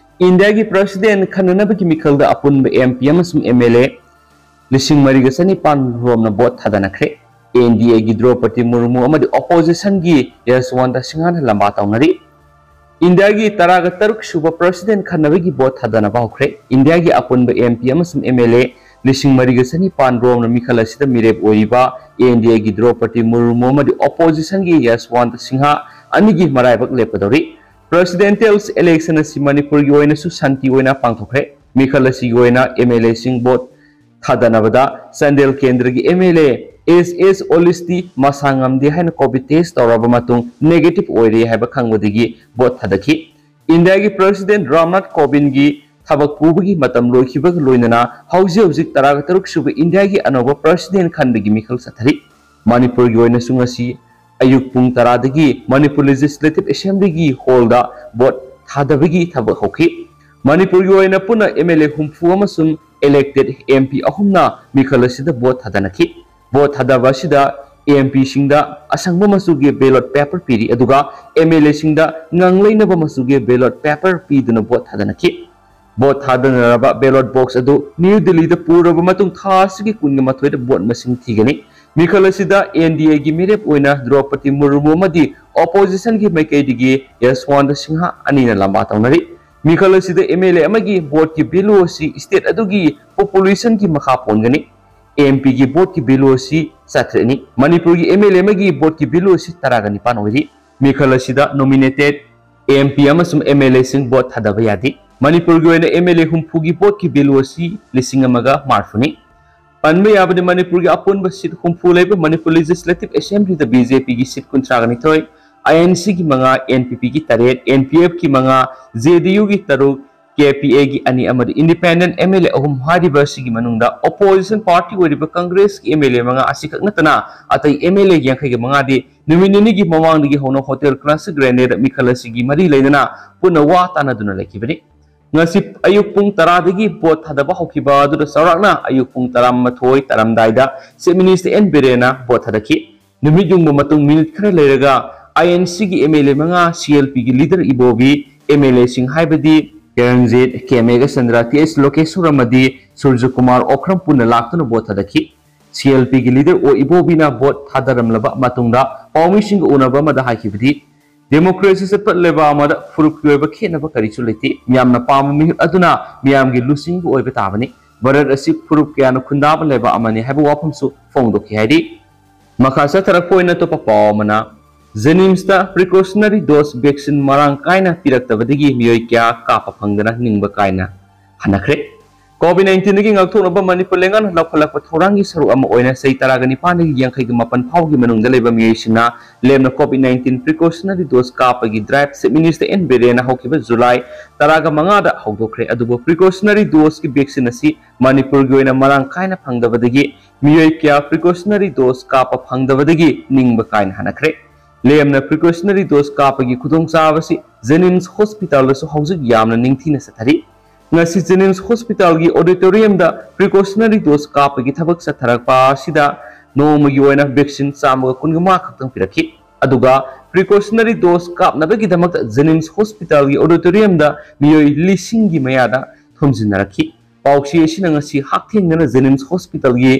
ꯏꯟꯗꯤꯌꯥꯒꯤ ꯄ꯭ꯔꯁꯤꯗꯦꯟ ꯈꯟꯅꯅꯕꯒꯤ ꯃꯤꯈꯜꯗ ꯑꯄꯨꯟꯕ ꯑꯦꯝ ꯄꯤ ꯑꯃꯁꯨꯡ ꯑꯦꯝ ꯑꯦꯜ ꯑꯦ ꯂꯤꯁꯤꯡ ꯃꯔꯤꯒ ꯆꯅꯤꯄꯥꯟ ꯔꯣꯝꯅ ꯚꯣꯠ ꯊꯥꯗꯅꯈ꯭ꯔꯦ꯫ ꯑꯦꯟ ꯗꯤ ꯑꯦꯒꯤ ꯗ꯭ꯔꯧꯄꯗꯤ ꯃꯨꯔꯃꯨ ꯑꯃꯗꯤ ꯑꯣꯄꯣꯖꯤꯁꯟꯒꯤ ꯌꯁꯋꯟꯇ ꯁꯤꯡꯍꯅ ꯂꯝꯕꯥ ꯇꯧꯅꯔꯤ꯫ ꯏꯟꯗꯤꯌꯥꯒꯤ ꯇꯔꯥꯒ ꯇꯔꯨꯛ ꯁꯨꯕ ꯄ꯭ꯔꯁꯤꯗꯦꯟ ꯈꯟꯅꯕꯒꯤ ꯚꯣꯠ ꯊꯥꯗꯅꯕ ꯍꯧꯈ꯭ꯔꯦ꯫ ꯏꯟꯗꯤꯌꯥꯒꯤ ꯑꯄꯨꯟꯕ ꯑꯦꯝ ꯄꯤ ꯑꯃꯁꯨꯡ ꯑꯦꯝ ꯑꯦꯜ ꯑꯦ ꯂꯤꯁꯤꯡ ꯃꯔꯤꯒ ꯆꯅꯤꯄꯥꯟ ꯔꯣꯝꯅ ꯃꯤꯈꯜ ꯑꯁꯤꯗ ꯃꯤꯔꯦꯞ ꯑꯣꯏꯔꯤꯕ ꯑꯦꯟ ꯗꯤ ꯑꯦꯒꯤ ꯗ꯭ꯔꯧꯄꯗꯤ ꯃꯨꯔꯃꯨ ꯑꯃꯗꯤ ꯑꯣꯄꯣꯖꯤꯁꯟꯒꯤ ꯌꯁꯋꯟꯇ ꯁꯤꯡꯍ ꯑꯅꯤꯒꯤ ꯃꯔꯥꯏꯕꯛ ꯂꯦꯞꯀꯗꯧꯔꯤ꯫ ꯄ꯭ꯔꯁꯤꯗꯦꯟꯇꯦꯜ ꯏꯂꯦꯛꯁꯟ ꯑꯁꯤ ꯃꯅꯤꯄꯨꯔꯒꯤ ꯑꯣꯏꯅꯁꯨ ꯁꯥꯟꯇꯤ ꯑꯣꯏꯅ ꯄꯥꯡꯊꯣꯛꯈ꯭ꯔꯦ꯫ ꯃꯤꯈꯜ ꯑꯁꯤꯒꯤ ꯑꯣꯏꯅ ꯑꯦꯝ ꯑꯦꯜ ꯑꯦꯁꯤꯡ ꯚꯣꯠ ꯊꯥꯗꯅꯕꯗ ꯆꯥꯟꯗꯦꯜ ꯀꯦꯟꯗ꯭ꯔꯒꯤ ꯑꯦꯝ ꯑꯦꯜ ꯑꯦ ꯑꯦꯁ ꯑꯦꯁ ꯑꯣꯂꯤꯁꯇꯤ ꯃꯁꯥ ꯉꯝꯗꯦ ꯍꯥꯏꯅ ꯀꯣꯚꯤꯗ ꯇꯦꯁ ꯇꯧꯔꯕ ꯃꯇꯨꯡ ꯅꯦꯒꯦꯇꯤꯚ ꯑꯣꯏꯔꯦ ꯍꯥꯏꯕ ꯈꯪꯕꯗꯒꯤ ꯚꯣꯠ ꯊꯥꯗꯈꯤ꯫ ꯏꯟꯗꯤꯌꯥꯒꯤ ꯄ꯭ꯔꯁꯤꯗꯦꯟ ꯔꯥꯝꯅꯥꯊ ꯀꯣꯕꯤꯟꯒꯤ ꯊꯕꯛ ꯄꯨꯕꯒꯤ ꯃꯇꯝ ꯂꯣꯏꯈꯤꯕꯒ ꯂꯣꯏꯅꯅ ꯍꯧꯖꯤꯛ ꯍꯧꯖꯤꯛ ꯇꯔꯥꯒ ꯇꯔꯨꯛ ꯁꯨꯕ ꯏꯟꯗꯤꯌꯥꯒꯤ ꯑꯅꯧꯕ ꯄ꯭ꯔꯁꯤꯗꯦꯟ ꯈꯟꯕꯒꯤ ꯃꯤꯈꯜ ꯆꯠꯊꯔꯤ꯫ ꯃꯅꯤꯄꯨꯔꯒꯤ ꯑꯣꯏꯅꯁꯨ ꯉꯁꯤ ꯑꯌꯨꯛ ꯄꯨꯡ ꯇꯔꯥꯗꯒꯤ ꯃꯅꯤꯄꯨꯔ ꯂꯦꯖꯤꯁꯂꯦꯇꯤꯚ ꯑꯦꯁꯦꯝꯕ꯭ꯂꯤꯒꯤ ꯍꯣꯜꯗ ꯚꯣꯠ ꯊꯥꯗꯕꯒꯤ ꯊꯕꯛ ꯍꯧꯈꯤ꯫ ꯃꯅꯤꯄꯨꯔꯒꯤ ꯑꯣꯏꯅ ꯄꯨꯟꯅ ꯑꯦꯝ ꯑꯦꯜ ꯑꯦ ꯍꯨꯝꯐꯨ ꯑꯃꯁꯨꯡ ꯏꯂꯦꯛꯇꯦꯗ ꯑꯦꯝ ꯄꯤ ꯑꯍꯨꯝꯅ ꯃꯤꯈꯜ ꯑꯁꯤꯗ ꯚꯣꯠ ꯊꯥꯗꯅꯈꯤ꯫ ꯚꯣꯠ ꯊꯥꯗꯕ ꯑꯁꯤꯗ ꯑꯦꯝ ꯄꯤꯁꯤꯡꯗ ꯑꯁꯪꯕ ꯃꯆꯨꯒꯤ ꯕꯦꯂꯣꯠ ꯄꯦꯄꯔ ꯄꯤꯔꯤ, ꯑꯗꯨꯒ ꯑꯦꯝ ꯑꯦꯜ ꯑꯦꯁꯤꯡꯗ ꯉꯥꯡꯂꯩꯅꯕ ꯃꯆꯨꯒꯤ ꯕꯦꯂꯣꯠ ꯄꯦꯄꯔ ꯄꯤꯗꯨꯅ ꯚꯣꯠ ꯊꯥꯗꯅꯈꯤ꯫ ꯚꯣꯠ ꯊꯥꯗꯅꯔꯕ ꯕꯦꯂꯣꯠ ꯕꯣꯛꯁ ꯑꯗꯨ ꯅ꯭ꯌꯨ ꯗꯤꯜꯂꯤꯗ ꯄꯨꯔꯕ ꯃꯇꯨꯡ ꯊꯥ ꯑꯁꯤꯒꯤ ꯀꯨꯟꯒ ꯃꯥꯊꯣꯏꯗ ꯚꯣꯠ ꯃꯁꯤꯡ ꯊꯤꯒꯅꯤ꯫ ꯃꯤꯈꯜ ꯑꯁꯤꯗ ꯑꯦꯟ ꯗꯤ ꯑꯦꯒꯤ ꯃꯤꯔꯦꯞ ꯑꯣꯏꯅ ꯗ꯭ꯔꯧꯄꯗꯤ ꯃꯨꯔꯃꯨ ꯑꯃꯗꯤ ꯑꯣꯄꯣꯖꯤꯁꯟꯒꯤ ꯃꯥꯏꯀꯩꯗꯒꯤ ꯌꯁꯋꯟꯇ ꯁꯤꯡꯍ ꯑꯅꯤꯅ ꯂꯝꯕꯥ ꯇꯧꯅꯔꯤ꯫ ꯃꯤꯈꯜ ꯑꯁꯤꯗ ꯑꯦꯝ ꯑꯦꯜ ꯑꯦ ꯑꯃꯒꯤ ꯚꯣꯠꯀꯤ ꯚꯦꯂꯨ ꯑꯁꯤ ꯁ꯭ꯇꯦꯠ ꯑꯗꯨꯒꯤ ꯄꯣꯄꯨꯂꯦꯁꯟꯒꯤ ꯃꯈꯥ ꯄꯣꯟꯒꯅꯤ꯫ ꯑꯦꯝ ꯄꯤꯒꯤ ꯚꯣꯠꯀꯤ ꯚꯦꯂꯨ ꯑꯁꯤ ꯆꯥꯇ꯭ꯔꯦꯠꯅꯤ꯫ ꯃꯅꯤꯄꯨꯔꯒꯤ ꯑꯦꯝ ꯑꯦꯜ ꯑꯦ ꯑꯃꯒꯤ ꯚꯣꯠꯀꯤ ꯚꯦꯂꯨ ꯑꯁꯤ ꯇꯔꯥꯒ ꯅꯤꯄꯥꯟ ꯑꯣꯏꯔꯤ꯫ ꯃꯤꯈꯜ ꯑꯁꯤꯗ ꯅꯣꯃꯤꯅꯦꯇꯦꯗ ꯑꯦꯝ ꯄꯤ ꯑꯃꯁꯨꯡ ꯑꯦꯝ ꯑꯦꯜ ꯑꯦꯁꯤꯡ ꯚꯣꯠ ꯊꯥꯗꯕ ꯌꯥꯗꯦ꯫ ꯃꯅꯤꯄꯨꯔꯒꯤ ꯑꯣꯏꯅ ꯑꯦꯝ ꯑꯦꯜ ꯑꯦ ꯍꯨꯝꯐꯨꯒꯤ ꯚꯣꯠꯀꯤ ꯚꯦꯂꯨ ꯑꯁꯤ ꯂꯤꯁꯤꯡ ꯑꯃꯒ ꯃꯔꯤꯐꯨꯅꯤ꯫ ꯄꯟꯕ ꯌꯥꯕꯗꯤ ꯃꯅꯤꯄꯨꯔꯒꯤ ꯑꯄꯨꯟꯕ ꯁꯤꯠ ꯍꯨꯝꯐꯨ ꯂꯩꯕ ꯃꯅꯤꯄꯨꯔ ꯂꯦꯖꯤꯁꯂꯦꯇꯤꯚ ꯑꯦꯁꯦꯝꯕ꯭ꯂꯤꯗ ꯕꯤ ꯖꯦ ꯄꯤꯒꯤ ꯁꯤꯠ ꯀꯨꯟꯊ꯭ꯔꯥꯒ ꯅꯤꯊꯣꯏ, ꯑꯥꯏ ꯑꯦꯟ ꯁꯤꯒꯤ ꯃꯉꯥ, ꯑꯦꯟ ꯄꯤ ꯄꯤꯒꯤ ꯇꯔꯦꯠ, ꯑꯦꯟ ꯄꯤ ꯑꯦꯐꯀꯤ ꯃꯉꯥ, ꯖꯦ ꯗꯤ ꯌꯨꯒꯤ ꯇꯔꯨꯛ, ꯀꯦ ꯄꯤ ꯑꯦꯒꯤ ꯑꯅꯤ ꯑꯃꯗꯤ ꯏꯟꯗꯤꯄꯦꯟꯗꯦꯟꯠ ꯑꯦꯝ ꯑꯦꯜ ꯑꯦ ꯑꯍꯨꯝ ꯍꯥꯏꯔꯤꯕ ꯑꯁꯤꯒꯤ ꯃꯅꯨꯡꯗ ꯑꯣꯄꯣꯖꯤꯁꯟ ꯄꯥꯔꯇꯤ ꯑꯣꯏꯔꯤꯕ ꯀꯪꯒ꯭ꯔꯦꯁꯀꯤ ꯑꯦꯝ ꯑꯦꯜ ꯑꯦ ꯃꯉꯥ ꯑꯁꯤ ꯈꯛ ꯅꯠꯇꯅ ꯑꯇꯩ ꯑꯦꯝ ꯑꯦꯜ ꯑꯦ ꯌꯥꯡꯈꯩꯒ ꯃꯉꯥꯗꯤ ꯅꯨꯃꯤꯠ ꯅꯤꯅꯤꯒꯤ ꯃꯃꯥꯡꯗꯒꯤ ꯍꯧꯅ ꯍꯣꯇꯦꯜ ꯀ꯭ꯂꯥꯁꯤꯛ ꯒ꯭ꯔꯦꯅꯦꯗ ꯃꯤꯈꯜ ꯑꯁꯤꯒꯤ ꯃꯔꯤ ꯂꯩꯅꯅ ꯄꯨꯟꯅ ꯋꯥ ꯇꯥꯅꯗꯨꯅ ꯂꯩꯈꯤꯕꯅꯤ꯫ ꯉꯁꯤ ꯑꯌꯨꯛ ꯄꯨꯡ ꯇꯔꯥꯗꯒꯤ ꯚꯣꯠ ꯊꯥꯗꯕ ꯍꯧꯈꯤꯕ ꯑꯗꯨꯗ ꯆꯥꯎꯔꯥꯛꯅ ꯑꯌꯨꯛ ꯄꯨꯡ ꯇꯔꯥꯃꯥꯊꯣꯏ ꯇꯥꯔꯝꯗꯥꯏꯗ ꯆꯤꯐ ꯃꯤꯅꯤꯁꯇꯔ ꯑꯦꯟ ꯕꯤꯔꯦꯟꯅ ꯚꯣꯠ ꯊꯥꯗꯈꯤ꯫ ꯅꯨꯃꯤꯠ ꯌꯨꯡꯕ ꯃꯇꯨꯡ ꯃꯤꯅꯤꯠ ꯈꯔ ꯂꯩꯔꯒ ꯑꯥꯏ ꯑꯦꯟ ꯁꯤꯒꯤ ꯑꯦꯝ ꯑꯦꯜ ꯑꯦ ꯃꯉꯥ, ꯁꯤ ꯑꯦꯜ ꯄꯤꯒꯤ ꯂꯤꯗꯔ ꯏꯕꯣꯕꯤ, ꯑꯦꯝ ꯑꯦꯜ ꯑꯦꯁꯤꯡ ꯍꯥꯏꯕꯗꯤ ꯀꯤꯔꯟꯖꯤꯠ, ꯀꯦ ꯃꯦꯘꯆꯟꯗ꯭ꯔ, ꯇꯤ ꯑꯩꯆ ꯂꯣꯀꯦꯁꯣꯔ ꯑꯃꯗꯤ ꯁꯨꯔꯖꯀꯨꯃꯥꯔ ꯑꯣꯈ꯭ꯔꯝ ꯄꯨꯟꯅ ꯂꯥꯛꯇꯨꯅ ꯚꯣꯠ ꯊꯥꯗꯈꯤ꯫ ꯁꯤ ꯑꯦꯜ ꯄꯤꯒꯤ ꯂꯤꯗꯔ ꯑꯣ ꯏꯕꯣꯕꯤꯅ ꯚꯣꯠ ꯊꯥꯗꯔꯝꯂꯕ ꯃꯇꯨꯡꯗ ꯄꯥꯎꯃꯤꯁꯤꯡꯒ ꯎꯅꯕ ꯑꯃꯗ ꯍꯥꯏꯈꯤꯕꯗꯤ, ꯗꯦꯃꯣꯀ꯭ꯔꯦꯁꯤ ꯆꯠꯄ ꯂꯩꯕꯥꯛ ꯑꯃꯗ ꯐꯨꯔꯨꯞꯀꯤ ꯑꯣꯏꯕ ꯈꯦꯠꯅꯕ ꯀꯔꯤꯁꯨ ꯂꯩꯇꯦ꯫ ꯃꯤꯌꯥꯝꯅ ꯄꯥꯝꯕ ꯃꯤꯍꯨꯠ ꯑꯗꯨꯅ ꯃꯤꯌꯥꯝꯒꯤ ꯂꯨꯆꯤꯡꯕ ꯑꯣꯏꯕ ꯇꯥꯕꯅꯤ꯫ ꯚꯥꯔꯠ ꯑꯁꯤ ꯐꯨꯔꯨꯞ ꯀꯌꯥꯅ ꯈꯨꯟꯗꯥꯕ ꯂꯩꯕꯥꯛ ꯑꯃꯅꯤ ꯍꯥꯏꯕ ꯋꯥꯐꯝꯁꯨ ꯐꯣꯡꯗꯣꯛꯈꯤ ꯍꯥꯏꯔꯤ꯫ ꯃꯈꯥ ꯆꯠꯊꯔꯛꯄ ꯑꯣꯏꯅ ꯑꯇꯣꯞꯄ ꯄꯥꯎ ꯑꯃꯅ, ꯖꯦꯅꯤꯝꯁꯇ ꯄ꯭ꯔꯤꯀꯣꯁꯅꯔꯤ ꯗꯣꯁ ꯚꯦꯛꯁꯤꯟ ꯃꯔꯥꯡ ꯀꯥꯏꯅ ꯄꯤꯔꯛꯇꯕꯗꯒꯤ ꯃꯤꯑꯣꯏ ꯀꯌꯥ ꯀꯥꯞꯄ ꯐꯪꯗꯅ ꯅꯤꯡꯕ ꯀꯥꯏꯅ ꯍꯟꯅꯈ꯭ꯔꯦ꯫ ꯀꯣꯚꯤꯗ ꯅꯥꯏꯟꯇꯤꯟꯗꯒꯤ ꯉꯥꯛꯊꯣꯛꯅꯕ ꯃꯅꯤꯄꯨꯔ ꯂꯩꯉꯥꯛꯅ ꯂꯧꯈꯠꯂꯛꯄ ꯊꯧꯔꯥꯡꯒꯤ ꯁꯔꯨꯛ ꯑꯃ ꯑꯣꯏꯅ ꯆꯍꯤ ꯇꯔꯥꯒ ꯅꯤꯄꯥꯟꯗꯒꯤ ꯌꯥꯡꯈꯩꯒ ꯃꯥꯄꯟ ꯐꯥꯎꯒꯤ ꯃꯅꯨꯡꯗ ꯂꯩꯕ ꯃꯤꯑꯣꯏꯁꯤꯡꯅ ꯂꯦꯝꯅ ꯀꯣꯚꯤꯗ ꯅꯥꯏꯟꯇꯤꯟ ꯄ꯭ꯔꯤꯀꯣꯁꯅꯔꯤ ꯗꯣꯁ ꯀꯥꯞꯄꯒꯤ ꯗ꯭ꯔꯥꯏꯚ ꯆꯤꯐ ꯃꯤꯅꯤꯁꯇꯔ ꯑꯦꯟ ꯕꯤꯔꯦꯟꯅ ꯍꯧꯈꯤꯕ ꯖꯨꯂꯥꯏ ꯇꯔꯥꯒ ꯃꯉꯥꯗ ꯍꯧꯗꯣꯛꯈ꯭ꯔꯦ꯫ ꯑꯗꯨꯕꯨ ꯄ꯭ꯔꯤꯀꯣꯁꯅꯔꯤ ꯗꯣꯁꯀꯤ ꯚꯦꯛꯁꯤꯟ ꯑꯁꯤ ꯃꯅꯤꯄꯨꯔꯒꯤ ꯑꯣꯏꯅ ꯃꯔꯥꯡ ꯀꯥꯏꯅ ꯐꯪꯗꯕꯗꯒꯤ ꯃꯤꯑꯣꯏ ꯀꯌꯥ ꯄ꯭ꯔꯤꯀꯣꯁꯅꯔꯤ ꯗꯣꯁ ꯀꯥꯞꯄ ꯐꯪꯗꯕꯗꯒꯤ ꯅꯤꯡꯕ ꯀꯥꯏꯅ ꯍꯟꯅꯈ꯭ꯔꯦ꯫ ꯂꯦꯝꯅ ꯄ꯭ꯔꯤꯀꯣꯁꯅꯔꯤ ꯗꯣꯁ ꯀꯥꯞꯄꯒꯤ ꯈꯨꯗꯣꯡꯆꯥꯕꯁꯤ ꯖꯦꯅꯤꯝꯁ ꯍꯣꯁꯄꯤꯇꯥꯜꯗꯁꯨ ꯍꯧꯖꯤꯛ ꯌꯥꯝꯅ ꯅꯤꯡꯊꯤꯅ ꯆꯠꯊꯔꯤ꯫ ꯉꯁꯤ ꯖꯦꯅꯤꯝꯁ ꯍꯣꯁꯄꯤꯇꯥꯜꯒꯤ ꯑꯣꯗꯤꯇꯣꯔꯤꯌꯝꯗ ꯄ꯭ꯔꯤꯀꯣꯁꯅꯔꯤ ꯗꯣꯁ ꯀꯥꯞꯄꯒꯤ ꯊꯕꯛ ꯆꯠꯊꯔꯛꯄ ꯑꯁꯤꯗ ꯅꯣꯡꯃꯒꯤ ꯑꯣꯏꯅ ꯚꯦꯛꯁꯤꯟ ꯆꯥꯝꯃꯒ ꯀꯨꯟꯒ ꯃꯉꯥ ꯈꯛꯇꯪ ꯄꯤꯔꯛꯈꯤ꯫ ꯑꯗꯨꯒ ꯄ꯭ꯔꯤꯀꯣꯁꯅꯔꯤ ꯗꯣꯁ ꯀꯥꯞꯅꯕꯒꯤꯗꯃꯛꯇ ꯖꯦꯅꯤꯝꯁ ꯍꯣꯁꯄꯤꯇꯥꯜꯒꯤ ꯑꯣꯗꯤꯇꯣꯔꯤꯌꯝꯗ ꯃꯤꯑꯣꯏ ꯂꯤꯁꯤꯡꯒꯤ ꯃꯌꯥꯗ ꯊꯣꯝꯖꯤꯟꯅꯔꯛꯈꯤ꯫ ꯄꯥꯎꯆꯦ ꯑꯁꯤꯅ ꯉꯁꯤ ꯍꯛꯊꯦꯡꯅꯅ ꯖꯦꯅꯤꯝꯁ ꯍꯣꯁꯄꯤꯇꯥꯜꯒꯤ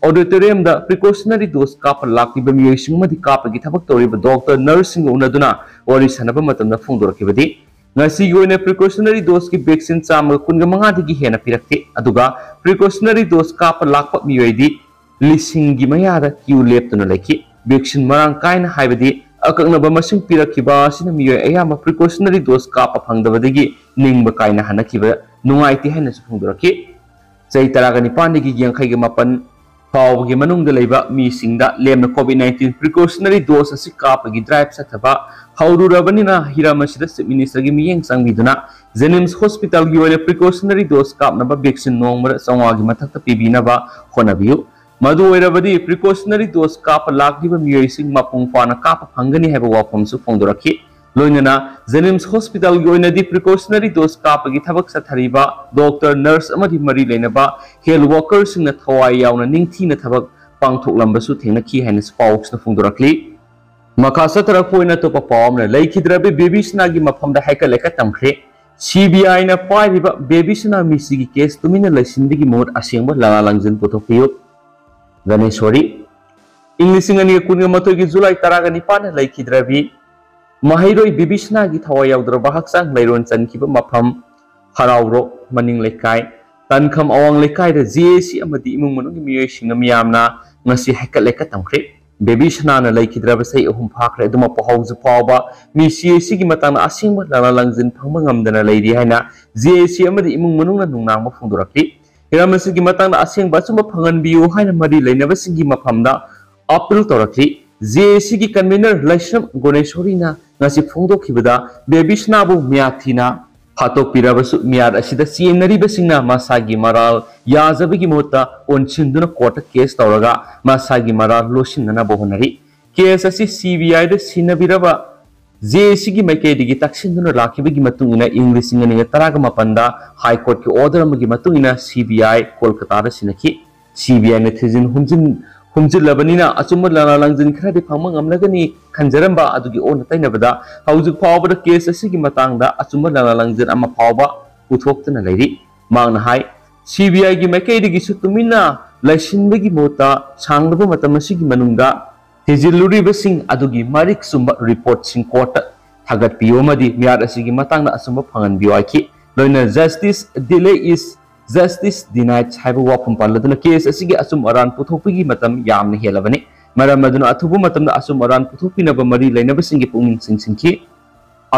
ꯑꯣꯗꯤꯇꯣꯔꯤꯌꯝꯗ ꯄ꯭ꯔꯤꯀꯣꯁꯅꯔꯤ ꯗꯣꯁ ꯀꯥꯞꯄ ꯂꯥꯛꯂꯤꯕ ꯃꯤꯑꯣꯏꯁꯤꯡ ꯑꯃꯗꯤ ꯀꯥꯞꯄꯒꯤ ꯊꯕꯛ ꯇꯧꯔꯤꯕ ꯗꯣꯛꯇꯔ, ꯅꯔꯁꯁꯤꯡꯒ ꯎꯅꯗꯨꯅ ꯋꯥꯔꯤ ꯁꯥꯟꯅꯕ ꯃꯇꯝꯗ ꯐꯣꯡꯗꯣꯔꯛꯈꯤꯕꯗꯤ, ꯉꯁꯤꯒꯤ ꯑꯣꯏꯅ ꯄ꯭ꯔꯤꯀꯣꯁꯅꯔꯤ ꯗꯣꯁꯀꯤ ꯚꯦꯛꯁꯤꯟ ꯆꯥꯝꯃꯒ ꯀꯨꯟꯒ ꯃꯉꯥꯗꯒꯤ ꯍꯦꯟꯅ ꯄꯤꯔꯛꯇꯦ꯫ ꯑꯗꯨꯒ ꯄ꯭ꯔꯤꯀꯣꯁꯅꯔꯤ ꯗꯣꯁ ꯀꯥꯞꯄ ꯂꯥꯛꯄ ꯃꯤꯑꯣꯏꯗꯤ ꯂꯤꯁꯤꯡꯒꯤ ꯃꯌꯥꯗ ꯀ꯭ꯌꯨ ꯂꯦꯞꯇꯨꯅ ꯂꯩꯈꯤ꯫ ꯚꯦꯛꯁꯤꯟ ꯃꯔꯥꯡ ꯀꯥꯏꯅ ꯍꯥꯏꯕꯗꯤ ꯑꯀꯛꯅꯕ ꯃꯁꯤꯡ ꯄꯤꯔꯛꯈꯤꯕ ꯑꯁꯤꯅ ꯃꯤꯑꯣꯏ ꯑꯌꯥꯝꯕ ꯄ꯭ꯔꯤꯀꯣꯁꯅꯔꯤ ꯗꯣꯁ ꯀꯥꯞꯄ ꯐꯪꯗꯕꯗꯒꯤ ꯅꯤꯡꯕ ꯀꯥꯏꯅ ꯍꯟꯅꯈꯤꯕ ꯅꯨꯡꯉꯥꯏꯇꯦ ꯍꯥꯏꯅꯁꯨ ꯐꯣꯡꯗꯣꯔꯛꯈꯤ꯫ ꯆꯍꯤ ꯇꯔꯥꯒ ꯅꯤꯄꯥꯟꯗꯒꯤ ꯌꯥꯡꯈꯩꯒ ꯃꯥꯄꯟ ꯐꯥꯎꯕꯒꯤ ꯃꯅꯨꯡꯗ ꯂꯩꯕ ꯃꯤꯁꯤꯡꯗ ꯂꯦꯝꯅ ꯀꯣꯚꯤꯗ ꯅꯥꯏꯟꯇꯤꯟ ꯄ꯭ꯔꯤꯀꯣꯁꯅꯔꯤ ꯗꯣꯁ ꯑꯁꯤ ꯀꯥꯞꯄꯒꯤ ꯗ꯭ꯔꯥꯏꯚ ꯆꯠꯊꯕ ꯍꯧꯔꯨꯔꯕꯅꯤꯅ ꯍꯤꯔꯝ ꯑꯁꯤꯗ ꯆꯤꯐ ꯃꯤꯅꯤꯁꯇꯔꯒꯤ ꯃꯤꯠꯌꯦꯡ ꯆꯪꯕꯤꯗꯨꯅ ꯖꯦꯅꯤꯝꯁ ꯍꯣꯁꯄꯤꯇꯥꯜꯒꯤ ꯑꯣꯏꯅ ꯄ꯭ꯔꯤꯀꯣꯁꯅꯔꯤ ꯗꯣꯁ ꯀꯥꯞꯅꯕ ꯚꯦꯛꯁꯤꯟ ꯅꯣꯡꯃꯗ ꯆꯥꯝꯃꯉꯥꯒꯤ ꯃꯊꯛꯇ ꯄꯤꯕꯤꯅꯕ ꯍꯣꯠꯅꯕꯤꯌꯨ꯫ ꯃꯗꯨ ꯑꯣꯏꯔꯕꯗꯤ ꯄ꯭ꯔꯤꯀꯣꯁꯅꯔꯤ ꯗꯣꯁ ꯀꯥꯞꯄ ꯂꯥꯛꯂꯤꯕ ꯃꯤꯑꯣꯏꯁꯤꯡ ꯃꯄꯨꯡ ꯐꯥꯅ ꯀꯥꯞꯄ ꯐꯪꯒꯅꯤ ꯍꯥꯏꯕ ꯋꯥꯐꯝꯁꯨ ꯐꯣꯡꯗꯣꯔꯛꯈꯤ꯫ ꯂꯣꯏꯅꯅ ꯖꯦꯅꯤꯝꯁ ꯍꯣꯁꯄꯤꯇꯥꯜꯒꯤ ꯑꯣꯏꯅꯗꯤ ꯄ꯭ꯔꯤꯀꯣꯁꯅꯔꯤ ꯗꯣꯁ ꯀꯥꯞꯄꯒꯤ ꯊꯕꯛ ꯆꯠꯊꯔꯤꯕ ꯗꯣꯛꯇꯔ, ꯅꯔꯁ ꯑꯃꯗꯤ ꯃꯔꯤ ꯂꯩꯅꯕ ꯍꯦꯜꯊ ꯋꯥꯔꯀꯔꯁꯤꯡꯅ ꯊꯋꯥꯏ ꯌꯥꯎꯅ ꯅꯤꯡꯊꯤꯅ ꯊꯕꯛ ꯄꯥꯡꯊꯣꯛꯂꯝꯕꯁꯨ ꯊꯦꯡꯅꯈꯤ ꯍꯥꯏꯅꯁꯨ ꯄꯥꯎꯁꯤꯅ ꯐꯣꯡꯗꯣꯔꯛꯂꯤ꯫ ꯃꯈꯥ ꯆꯠꯊꯔꯛꯄ ꯑꯣꯏꯅ ꯑꯇꯣꯞꯄ ꯄꯥꯎ ꯑꯃꯅ, ꯂꯩꯈꯤꯗ꯭ꯔꯕꯤ ꯕꯦꯕꯤꯁꯅꯥꯒꯤ ꯃꯐꯝꯗ ꯍꯥꯏꯀꯠ ꯂꯩꯀꯠ ꯇꯝꯈ꯭ꯔꯦ꯫ ꯁꯤ ꯕꯤ ꯑꯥꯏꯅ ꯄꯥꯏꯔꯤꯕ ꯕꯦꯕꯤꯁꯅꯥ ꯃꯤꯁꯤꯒꯤ ꯀꯦꯁ ꯇꯨꯃꯤꯟꯅ ꯂꯩꯁꯤꯟꯕꯒꯤ ꯃꯍꯨꯠ ꯑꯁꯦꯡꯕ ꯂꯥꯂꯥ ꯂꯪꯖꯤꯟ ꯄꯨꯊꯣꯛꯄꯤꯌꯨ꯫ ꯒꯅꯦꯁꯣꯔꯤ꯫ ꯏꯪ ꯂꯤꯁꯤꯡ ꯑꯅꯤꯒ ꯀꯨꯟꯒ ꯃꯥꯊꯣꯏꯒꯤ ꯖꯨꯂꯥꯏ ꯇꯔꯥꯒ ꯅꯤꯄꯥꯟꯗ ꯂꯩꯈꯤꯗ꯭ꯔꯕꯤ ꯃꯍꯩꯔꯣꯏ ꯕꯤꯕꯤꯁꯅꯥꯒꯤ ꯊꯋꯥꯏ ꯌꯥꯎꯗ꯭ꯔꯕ ꯍꯛꯆꯥꯡ ꯂꯩꯔꯣꯟ ꯆꯟꯈꯤꯕ ꯃꯐꯝ ꯍꯔꯥꯎꯔꯣꯛ ꯃꯅꯤꯡ ꯂꯩꯀꯥꯏ, ꯇꯟꯈꯝ ꯑꯋꯥꯡ ꯂꯩꯀꯥꯏꯗ ꯖꯦ ꯑꯦ ꯁꯤ ꯑꯃꯗꯤ ꯏꯃꯨꯡ ꯃꯅꯨꯡꯒꯤ ꯃꯤꯑꯣꯏꯁꯤꯡꯅ ꯃꯤꯌꯥꯝꯅ ꯉꯁꯤ ꯍꯥꯏꯀꯠ ꯂꯩꯀꯠ ꯇꯝꯈ꯭ꯔꯦ꯫ ꯕꯦꯕꯤꯁꯅꯥꯅ ꯂꯩꯈꯤꯗ꯭ꯔꯕ ꯆꯍꯤ ꯑꯍꯨꯝ ꯐꯥꯈ꯭ꯔꯦ, ꯑꯗꯨꯃꯛꯄꯨ ꯍꯧꯖꯤꯛ ꯐꯥꯎꯕ ꯃꯤ ꯖꯦ ꯑꯦ ꯁꯤꯒꯤ ꯃꯇꯥꯡꯗ ꯑꯁꯦꯡꯕ ꯂꯥꯂꯥ ꯂꯪꯖꯤꯟ ꯐꯪꯕ ꯉꯝꯗꯅ ꯂꯩꯔꯤ ꯍꯥꯏꯅ ꯖꯦ ꯑꯦ ꯁꯤ ꯑꯃꯗꯤ ꯏꯃꯨꯡ ꯃꯅꯨꯡꯅ ꯅꯨꯡꯅꯥꯡꯕ ꯐꯣꯡꯗꯣꯔꯛꯂꯤ꯫ ꯍꯤꯔꯝ ꯑꯁꯤꯒꯤ ꯃꯇꯥꯡꯗ ꯑꯁꯦꯡꯕ ꯑꯆꯨꯝꯕ ꯐꯪꯍꯟꯕꯤꯌꯨ ꯍꯥꯏꯅ ꯃꯔꯤ ꯂꯩꯅꯕꯁꯤꯡꯒꯤ ꯃꯐꯝꯗ ꯑꯥꯄꯤꯜ ꯇꯧꯔꯛꯂꯤ꯫ ꯖꯦ ꯑꯦ ꯁꯤꯒꯤ ꯀꯟꯚꯤꯅꯔ ꯂꯥꯏꯁ꯭ꯔꯝ ꯒꯣꯅꯦꯁꯣꯔꯤꯅ ꯉꯁꯤ ꯐꯣꯡꯗꯣꯛꯈꯤꯕꯗ, ꯕꯦꯕꯤꯁꯅꯥꯕꯨ ꯃꯤꯌꯥꯊꯤꯅ ꯍꯥꯠꯇꯣꯛꯄꯤꯔꯕꯁꯨ, ꯃꯤꯌꯥꯠ ꯑꯁꯤꯗ ꯆꯦꯟꯅꯔꯤꯕꯁꯤꯡꯅ ꯃꯁꯥꯒꯤ ꯃꯔꯥꯜ ꯌꯥꯖꯕꯒꯤ ꯃꯍꯨꯠꯇ ꯑꯣꯟꯁꯤꯟꯗꯨꯅ ꯀꯣꯔꯠꯇ ꯀꯦꯁ ꯇꯧꯔꯒ ꯃꯁꯥꯒꯤ ꯃꯔꯥꯜ ꯂꯣꯠꯁꯤꯟꯅꯅꯕ ꯍꯣꯠꯅꯔꯤ꯫ ꯀꯦꯁ ꯑꯁꯤ ꯁꯤ ꯕꯤ ꯑꯥꯏꯗ ꯁꯤꯟꯅꯕꯤꯔꯕ ꯖꯦ ꯑꯦ ꯁꯤꯒꯤ ꯃꯥꯏꯀꯩꯗꯒꯤ ꯇꯛꯁꯤꯟꯗꯨꯅ ꯂꯥꯛꯈꯤꯕꯒꯤ ꯃꯇꯨꯡ ꯏꯟꯅ, ꯏꯪ ꯂꯤꯁꯤꯡ ꯑꯅꯤꯒ ꯇꯔꯥꯒ ꯃꯥꯄꯟꯗ ꯍꯥꯏ ꯀꯣꯔꯠꯀꯤ ꯑꯣꯔꯗꯔ ꯑꯃꯒꯤ ꯃꯇꯨꯡ ꯏꯟꯅ ꯁꯤ ꯕꯤ ꯑꯥꯏ ꯀꯣꯜꯀꯇꯥꯗ ꯁꯤꯟꯅꯈꯤ꯫ ꯁꯤ ꯕꯤ ꯑꯥꯏꯅ ꯊꯤꯖꯤꯟ ꯍꯨꯝꯖꯤꯟ-, ꯍꯨꯝꯖꯤꯜꯂꯕꯅꯤꯅ ꯑꯆꯨꯝꯕ ꯂꯥꯂꯥ ꯂꯪꯖꯤꯟ ꯈꯔꯗꯤ ꯐꯪꯕ ꯉꯝꯂꯒꯅꯤ ꯈꯟꯖꯔꯝꯕ ꯑꯗꯨꯒꯤ ꯑꯣꯟꯅ ꯇꯩꯅꯕꯗ, ꯍꯧꯖꯤꯛ ꯐꯥꯎꯕꯗ ꯀꯦꯁ ꯑꯁꯤꯒꯤ ꯃꯇꯥꯡꯗ ꯑꯆꯨꯝꯕ ꯂꯥꯂꯥ ꯂꯪꯖꯤꯟ ꯑꯃ ꯐꯥꯎꯕ ꯄꯨꯊꯣꯛꯇꯅ ꯂꯩꯔꯤ꯫ ꯃꯍꯥꯛꯅ ꯍꯥꯏ, ꯁꯤ ꯕꯤ ꯑꯥꯏꯒꯤ ꯃꯥꯏꯀꯩꯗꯒꯤꯁꯨ ꯇꯨꯃꯤꯟꯅ ꯂꯩꯁꯤꯟꯕꯒꯤ ꯃꯍꯨꯠꯇ, ꯁꯥꯡꯂꯕ ꯃꯇꯝ ꯑꯁꯤꯒꯤ ꯃꯅꯨꯡꯗ ꯊꯤꯖꯤꯜꯂꯨꯔꯤꯕꯁꯤꯡ ꯑꯗꯨꯒꯤ ꯃꯔꯤꯛ ꯆꯨꯝꯕ ꯔꯤꯄꯣꯔꯠꯁꯤꯡ ꯀꯣꯔꯠꯇ ꯊꯥꯒꯠꯄꯤꯌꯨ ꯑꯃꯗꯤ ꯃꯤꯌꯥꯠ ꯑꯁꯤꯒꯤ ꯃꯇꯥꯡꯗ ꯑꯆꯨꯝꯕ ꯐꯪꯍꯟꯕꯤꯌꯨ ꯍꯥꯏꯈꯤ꯫ ꯂꯣꯏꯅꯅ "Justice delay is justice denied" ꯍꯥꯏꯕ ꯋꯥꯐꯝ ꯄꯜꯂꯗꯨꯅ ꯀꯦꯁ ꯑꯁꯤꯒꯤ ꯑꯆꯨꯝ ꯑꯔꯥꯟ ꯄꯨꯊꯣꯛꯄꯒꯤ ꯃꯇꯝ ꯌꯥꯝꯅ ꯍꯦꯜꯂꯕꯅꯤ꯫ ꯃꯔꯝ ꯑꯗꯨꯅ ꯑꯊꯨꯕ ꯃꯇꯝꯗ ꯑꯆꯨꯝ ꯑꯔꯥꯟ ꯄꯨꯊꯣꯛꯄꯤꯅꯕ ꯃꯔꯤ ꯂꯩꯅꯕꯁꯤꯡꯒꯤ ꯄꯨꯛꯅꯤꯡ ꯆꯤꯡꯁꯤꯟꯈꯤ꯫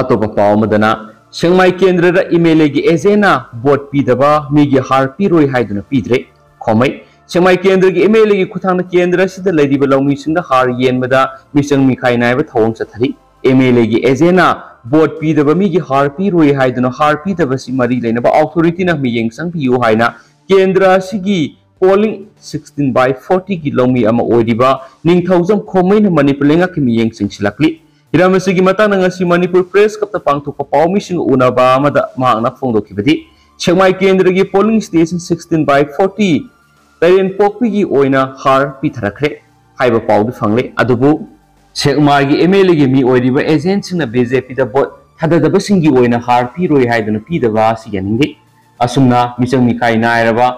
ꯑꯇꯣꯞꯄ ꯄꯥꯎ ꯑꯃꯗꯅ, ꯁꯦꯡꯃꯥꯏ ꯀꯦꯟꯗ꯭ꯔꯗ ꯑꯦꯝ ꯑꯦꯜ ꯑꯦꯒꯤ ꯑꯦꯖꯦꯟꯅ ꯚꯣꯠ ꯄꯤꯗꯕ ꯃꯤꯒꯤ ꯍꯥꯔ ꯄꯤꯔꯣꯏ ꯍꯥꯏꯗꯨꯅ ꯄꯤꯗ꯭ꯔꯦ꯫ ꯈꯣꯃꯩ꯫ ꯁꯦꯡꯃꯥꯏ ꯀꯦꯟꯗ꯭ꯔꯒꯤ ꯑꯦꯝ ꯑꯦꯜ ꯑꯦꯒꯤ ꯈꯨꯠꯊꯥꯡꯗ ꯀꯦꯟꯗ꯭ꯔ ꯑꯁꯤꯗ ꯂꯩꯔꯤꯕ ꯂꯧꯃꯤꯁꯤꯡꯗ ꯍꯥꯔ ꯌꯦꯟꯕꯗ ꯃꯤꯆꯪ ꯃꯤꯈꯥꯏ ꯅꯥꯏꯕ ꯊꯧꯑꯣꯡ ꯆꯠꯊꯔꯤ꯫ ꯑꯦꯝ ꯑꯦꯜ ꯑꯦꯒꯤ ꯑꯦꯖꯦꯟꯅ ꯚꯣꯠ ꯄꯤꯗꯕ ꯃꯤꯒꯤ ꯍꯥꯔ ꯄꯤꯔꯣꯏ ꯍꯥꯏꯗꯨꯅ ꯍꯥꯔ ꯄꯤꯗꯕꯁꯤ ꯃꯔꯤ ꯂꯩꯅꯕ ꯑꯣꯊꯣꯔꯤꯇꯤꯅ ꯃꯤꯠꯌꯦꯡ ꯆꯪꯕꯤꯌꯨ ꯍꯥꯏꯅ ꯀꯦꯟꯗ꯭ꯔ ꯑꯁꯤꯒꯤ ꯄꯣꯂꯤꯡ sixteen by forty ꯒꯤ ꯂꯧꯃꯤ ꯑꯃ ꯑꯣꯏꯔꯤꯕ ꯅꯤꯡꯊꯧꯖꯝ ꯈꯣꯃꯩꯅ ꯃꯅꯤꯄꯨꯔ ꯂꯩꯉꯥꯛꯀꯤ ꯃꯤꯠꯌꯦꯡ ꯆꯤꯡꯁꯤꯜꯂꯛꯂꯤ꯫ ꯍꯤꯔꯝ ꯑꯁꯤꯒꯤ ꯃꯇꯥꯡꯗ ꯉꯁꯤ ꯃꯅꯤꯄꯨꯔ ꯄ꯭ꯔꯦꯁ ꯀ꯭ꯂꯕꯇ ꯄꯥꯡꯊꯣꯛꯄ ꯄꯥꯎꯃꯤꯁꯤꯡꯒ ꯎꯅꯕ ꯑꯃꯗ ꯃꯍꯥꯛꯅ ꯐꯣꯡꯗꯣꯛꯈꯤꯕꯗꯤ, ꯁꯦꯛꯃꯥꯏ ꯀꯦꯟꯗ꯭ꯔꯒꯤ polling station sixteen by forty ꯀꯩꯔꯦꯝ ꯄꯣꯛꯄꯤꯒꯤ ꯑꯣꯏꯅ ꯍꯥꯔ ꯄꯤꯊꯔꯛꯈ꯭ꯔꯦ ꯍꯥꯏꯕ ꯄꯥꯎꯗꯤ ꯐꯪꯂꯦ꯫ ꯑꯗꯨꯕꯨ ꯁꯦꯛꯃꯥꯏꯒꯤ MLAꯒꯤ ꯃꯤ ꯑꯣꯏꯔꯤꯕ agentꯁꯤꯡꯅ BJPꯗ vote ꯊꯥꯗꯗꯕꯁꯤꯡꯒꯤ ꯑꯣꯏꯅ ꯍꯥꯔ ꯄꯤꯔꯣꯏ ꯍꯥꯏꯗꯨꯅ ꯄꯤꯗꯕ ꯑꯁꯤ ꯌꯥꯅꯤꯡꯗꯦ꯫ ꯑꯁꯨꯝꯅ ꯃꯤꯆꯪ ꯃꯤꯈꯥꯏ ꯅꯥꯏꯔꯕ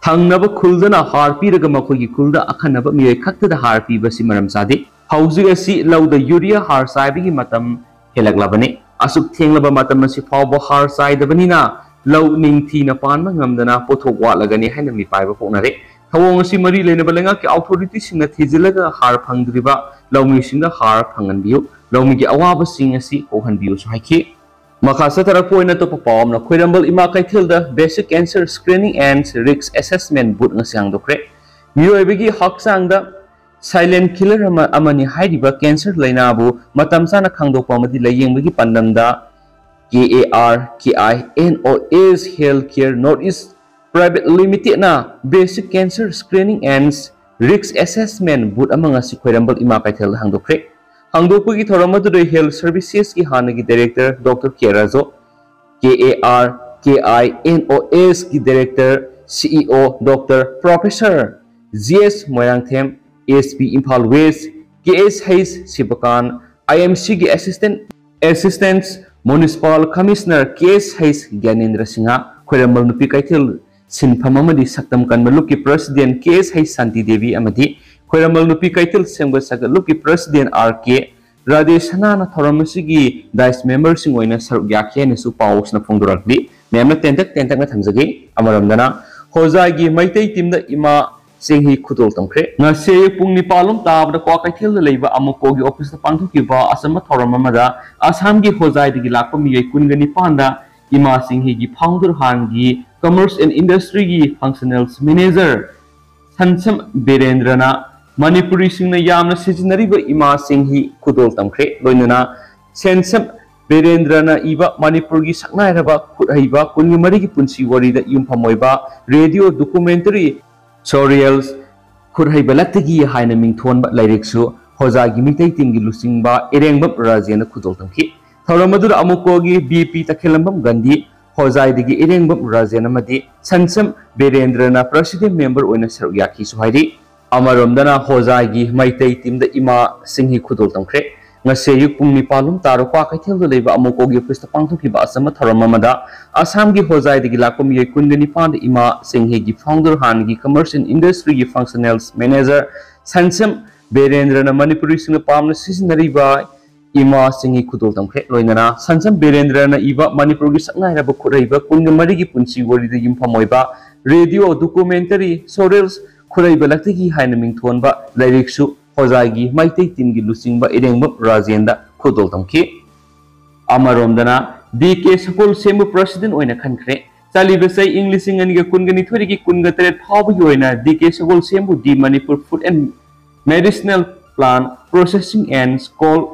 ꯊꯪꯅꯕ ꯈꯨꯜꯗꯅ ꯍꯥꯔ ꯄꯤꯔꯒ ꯃꯈꯣꯏꯒꯤ ꯈꯨꯜꯗ ꯑꯈꯟꯅꯕ ꯃꯤꯑꯣꯏ ꯈꯛꯇꯗ ꯍꯥꯔ ꯄꯤꯕꯁꯤ ꯃꯔꯝ ꯆꯥꯗꯦ꯫ ꯍꯧꯖꯤꯛ ꯑꯁꯤ ꯂꯧꯗ ꯌꯨꯔꯤꯌꯥ ꯍꯥꯔ ꯆꯥꯏꯕꯒꯤ ꯃꯇꯝ ꯍꯦꯜꯂꯛꯂꯕꯅꯤ꯫ ꯑꯁꯨꯛ ꯊꯦꯡꯂꯕ ꯃꯇꯝ ꯑꯁꯤ ꯐꯥꯎꯕ ꯍꯥꯔ ꯆꯥꯏꯗꯕꯅꯤꯅ ꯂꯧ ꯅꯤꯡꯊꯤꯅ ꯄꯥꯟꯕ ꯉꯝꯗꯅ ꯄꯣꯠꯊꯣꯛ ꯋꯥꯠꯂꯒꯅꯤ ꯍꯥꯏꯅ ꯃꯤꯄꯥꯏꯕ ꯄꯣꯛꯅꯔꯦ꯫ ꯊꯧꯑꯣꯡ ꯑꯁꯤ ꯃꯔꯤ ꯂꯩꯅꯕ ꯂꯩꯉꯥꯛꯀꯤ ꯑꯣꯊꯣꯔꯤꯇꯤꯁꯤꯡꯅ ꯊꯤꯖꯤꯜꯂꯒ ꯍꯥꯔ ꯐꯪꯗ꯭ꯔꯤꯕ ꯂꯧꯃꯤꯁꯤꯡꯗ ꯍꯥꯔ ꯐꯪꯍꯟꯕꯤꯌꯨ, ꯂꯧꯃꯤꯒꯤ ꯑꯋꯥꯕꯁꯤꯡ ꯑꯁꯤ ꯀꯣꯛꯍꯟꯕꯤꯌꯨꯁꯨ ꯍꯥꯏꯈꯤ꯫ ꯃꯈꯥ ꯆꯠꯊꯔꯛꯄ ꯑꯣꯏꯅ ꯑꯇꯣꯞꯄ ꯄꯥꯎ ꯑꯃꯅ, ꯈ꯭ꯋꯥꯏꯔꯝꯕꯟ ꯏꯃꯥ ꯀꯩꯊꯦꯜꯗ Basic Cancer Screening and Risk Assessment Booth ꯉꯁꯤ ꯍꯥꯡꯗꯣꯛꯈ꯭ꯔꯦ꯫ ꯃꯤꯑꯣꯏꯕꯒꯤ ꯍꯛꯆꯥꯡꯗ silent killer ꯑꯃ, ꯑꯃꯅꯤ ꯍꯥꯏꯔꯤꯕ cancer ꯂꯥꯏꯅꯥꯕꯨ ꯃꯇꯝ ꯆꯥꯅ ꯈꯪꯗꯣꯛꯄ ꯑꯃꯗꯤ ꯂꯥꯌꯦꯡꯕꯒꯤ ꯄꯥꯟꯗꯝꯗ K A R K I N O S Healthcare North East Private Limitedꯅ Basic Cancer Screening and Risk Assessment Booth ꯑꯃ ꯉꯁꯤ ꯈ꯭ꯋꯥꯏꯔꯝꯕꯟ ꯏꯃꯥ ꯀꯩꯊꯦꯜꯗ ꯍꯥꯡꯗꯣꯛꯈ꯭ꯔꯦ꯫ ꯍꯥꯡꯗꯣꯛꯄꯒꯤ ꯊꯧꯔꯝ ꯑꯗꯨꯗ Health Servicesꯀꯤ ꯍꯥꯟꯅꯒꯤ Director Doctor K Rajo, K A R K I N O Sꯀꯤ Director CEO Doctor Professor G S Moirangthem, SP Imphal West, K S H ꯁꯤꯕꯀꯥꯟ, IMCꯒꯤ Assistant, Assistant Municipal Commissioner K S H ꯒ꯭ꯌꯥꯅꯦꯟꯗ꯭ꯔ Singh, ꯈ꯭ꯋꯥꯏꯔꯝꯕꯟ ꯅꯨꯄꯤ ꯀꯩꯊꯦꯜ ꯁꯤꯟꯐꯝ ꯑꯃꯗꯤ ꯁꯛꯇꯝ ꯀꯟꯕ ꯂꯨꯞꯀꯤ President K S H ꯁꯥꯟꯇꯤ ꯗꯦꯕꯤ ꯑꯃꯗꯤ ꯈ꯭ꯋꯥꯏꯔꯝꯕꯟ ꯅꯨꯄꯤ ꯀꯩꯊꯦꯜ ꯁꯦꯝꯒꯠ ꯁꯥꯒꯠ ꯂꯨꯞꯀꯤ President R K ꯔꯥꯙꯦ ꯁꯅꯥꯅ ꯊꯧꯔꯝ ꯑꯁꯤꯒꯤ dais memberꯁꯤꯡ ꯑꯣꯏꯅ ꯁꯔꯨꯛ ꯌꯥꯈꯤ ꯍꯥꯏꯅꯁꯨ ꯄꯥꯎꯁꯤꯅ ꯐꯣꯡꯗꯣꯔꯛꯂꯤ꯫ ꯃꯌꯥꯝꯅ ꯇꯦꯟꯇꯛ ꯇꯦꯟꯇꯛꯅ ꯊꯝꯖꯒꯦ꯫ ꯑꯃꯔꯣꯝꯗꯅ ꯍꯣꯖꯥꯏꯒꯤ ꯃꯩꯇꯩ teamꯗ ꯏꯃꯥ ꯆꯦꯡꯍꯤ ꯈꯨꯗꯣꯜ ꯇꯝꯈ꯭ꯔꯦ꯫ ꯉꯁꯤ ꯑꯌꯨꯛ ꯄꯨꯡ ꯅꯤꯄꯥꯟ ꯂꯣꯝ ꯇꯥꯕꯗ ꯀ꯭ꯋꯥꯀꯩꯊꯦꯜꯗ ꯂꯩꯕ ꯑꯃꯨꯀꯣꯒꯤ officeꯇ ꯄꯥꯡꯊꯣꯛꯈꯤꯕ ꯑꯆꯝꯕ ꯊꯧꯔꯝ ꯑꯃꯗ ꯑꯁꯥꯝꯒꯤ ꯍꯣꯖꯥꯏꯗꯒꯤ ꯂꯥꯛꯄ ꯃꯤꯑꯣꯏ ꯀꯨꯟꯒ ꯅꯤꯄꯥꯟꯗ ꯏꯃꯥ ꯆꯦꯡꯍꯤꯒꯤ founder ꯍꯥꯟꯒꯤ Commerce and Industryꯒꯤ Functional Manager ꯁꯟꯁꯝ ꯕꯤꯔꯦꯟꯗ꯭ꯔꯅ ꯃꯅꯤꯄꯨꯔꯤꯁꯤꯡꯅ ꯌꯥꯝꯅ ꯁꯤꯖꯤꯟꯅꯔꯤꯕ ꯏꯃꯥ ꯆꯦꯡꯍꯤ ꯈꯨꯗꯣꯜ ꯇꯝꯈ꯭ꯔꯦ꯫ ꯂꯣꯏꯅꯅ ꯁꯦꯟꯁꯝ ꯕꯤꯔꯦꯟꯗ꯭ꯔꯅ ꯏꯕ ꯃꯅꯤꯄꯨꯔꯒꯤ ꯁꯛꯅꯥꯏꯔꯕ ꯈꯨꯠꯍꯩꯕ ꯀꯨꯟꯃꯔꯤꯒꯤ ꯄꯨꯟꯁꯤ ꯋꯥꯔꯤꯗ ꯌꯨꯝꯐꯝ ꯑꯣꯏꯕ radio documentary Sorrels ꯈꯨꯠꯍꯩꯕ ꯂꯛꯇꯒꯤ ꯍꯥꯏꯅ ꯃꯤꯡꯊꯣꯟꯕ ꯂꯥꯏꯔꯤꯛꯁꯨ ꯍꯣꯖꯥꯒꯤ ꯃꯤꯇꯩ teamꯒꯤ ꯂꯨꯆꯤꯡꯕ ꯏꯔꯦꯡꯕꯝ ꯔꯥꯖꯦꯟꯅ ꯈꯨꯗꯣꯜ ꯇꯝꯈꯤ꯫ ꯊꯧꯔꯝ ꯑꯗꯨꯗ ꯑꯃꯨꯀꯣꯒꯤ VP ꯇꯈꯦꯂꯝꯕꯝ ꯒꯥꯟꯙꯤ, ꯍꯣꯖꯥꯏꯗꯒꯤ ꯏꯔꯦꯡꯕꯝ ꯔꯥꯖꯦꯟ ꯑꯃꯗꯤ ꯁꯟꯁꯝ ꯕꯤꯔꯦꯟꯗ꯭ꯔꯅ president member ꯑꯣꯏꯅ ꯁꯔꯨꯛ ꯌꯥꯈꯤꯁꯨ ꯍꯥꯏꯔꯤ꯫ ꯑꯃꯔꯣꯝꯗꯅ ꯍꯣꯖꯥꯏꯒꯤ ꯃꯩꯇꯩ teamꯗ ꯏꯃꯥ ꯁꯤꯡꯍꯤ ꯈꯨꯗꯣꯜ ꯇꯝꯈ꯭ꯔꯦ꯫ ꯉꯁꯤ ꯑꯌꯨꯛ ꯄꯨꯡ ꯅꯤꯄꯥꯟ ꯂꯣꯝ ꯇꯥꯔꯣ ꯀ꯭ꯋꯥꯀꯩꯊꯦꯜꯗ ꯂꯩꯕ ꯑꯃꯨꯀꯣꯒꯤ officeꯇ ꯄꯥꯡꯊꯣꯛꯈꯤꯕ ꯑꯆꯝꯕ ꯊꯧꯔꯝ ꯑꯃꯗ ꯑꯁꯥꯝꯒꯤ ꯍꯣꯖꯥꯏꯗꯒꯤ ꯂꯥꯛꯄ ꯃꯤꯑꯣꯏ ꯀꯨꯟꯒ ꯅꯤꯄꯥꯟꯗ ꯏꯃꯥ ꯁꯤꯡꯍꯤꯒꯤ founder, ꯍꯥꯟꯅꯒꯤ commerce and industryꯒꯤ functional manager ꯁꯟꯁꯝ ꯕꯤꯔꯦꯟꯗ꯭ꯔꯅ ꯃꯅꯤꯄꯨꯔꯤꯁꯤꯡꯅ ꯄꯥꯝꯅ ꯁꯤꯖꯤꯟꯅꯔꯤꯕ ꯏꯃꯥ ꯁꯤꯡꯍꯤ ꯈꯨꯗꯣꯜ ꯇꯝꯈ꯭ꯔꯦ꯫ ꯂꯣꯏꯅꯅ ꯁꯟꯁꯝ ꯕꯤꯔꯦꯟꯗ꯭ꯔꯅ ꯏꯕ ꯃꯅꯤꯄꯨꯔꯒꯤ ꯁꯛꯅꯥꯏꯔꯕ ꯈꯨꯠꯍꯩꯕ ꯀꯨꯟꯒ ꯃꯔꯤꯒꯤ ꯄꯨꯟꯁꯤ ꯋꯥꯔꯤꯗ ꯌꯨꯝꯐꯝ ꯑꯣꯏꯕ radio documentary ꯁꯣꯔꯦꯜꯁ ꯈꯨꯔꯩꯕ ꯂꯛꯇꯒꯤ ꯍꯥꯏꯅ ꯃꯤꯡꯊꯣꯟꯕ ꯂꯥꯏꯔꯤꯛꯁꯨ ꯍꯣꯖꯥꯏꯒꯤ ꯃꯩꯇꯩ teamꯒꯤ ꯂꯨꯆꯤꯡꯕ ꯏꯔꯦꯡꯕꯝ ꯔꯥꯖꯦꯟꯗ ꯈꯨꯗꯣꯜ ꯇꯝꯈꯤ꯫ ꯑꯃꯔꯣꯝꯗꯅ ꯗꯤ ꯀꯦ ꯁꯒꯣꯜꯁꯦꯝꯕꯨ president ꯑꯣꯏꯅ ꯈꯟꯈ꯭ꯔꯦ꯫ ꯆꯠꯂꯤꯕ ꯆꯍꯤ ꯏꯪ ꯂꯤꯁꯤꯡ ꯑꯅꯤꯒ ꯀꯨꯟꯒ ꯅꯤꯊꯣꯏꯗꯒꯤ ꯀꯨꯟꯒ ꯇꯔꯦꯠ ꯐꯥꯎꯕꯒꯤ ꯑꯣꯏꯅ D K ꯁꯒꯣꯜꯁꯦꯝꯕꯨ the Manipur Food and Medicinal Plant Processing and Cold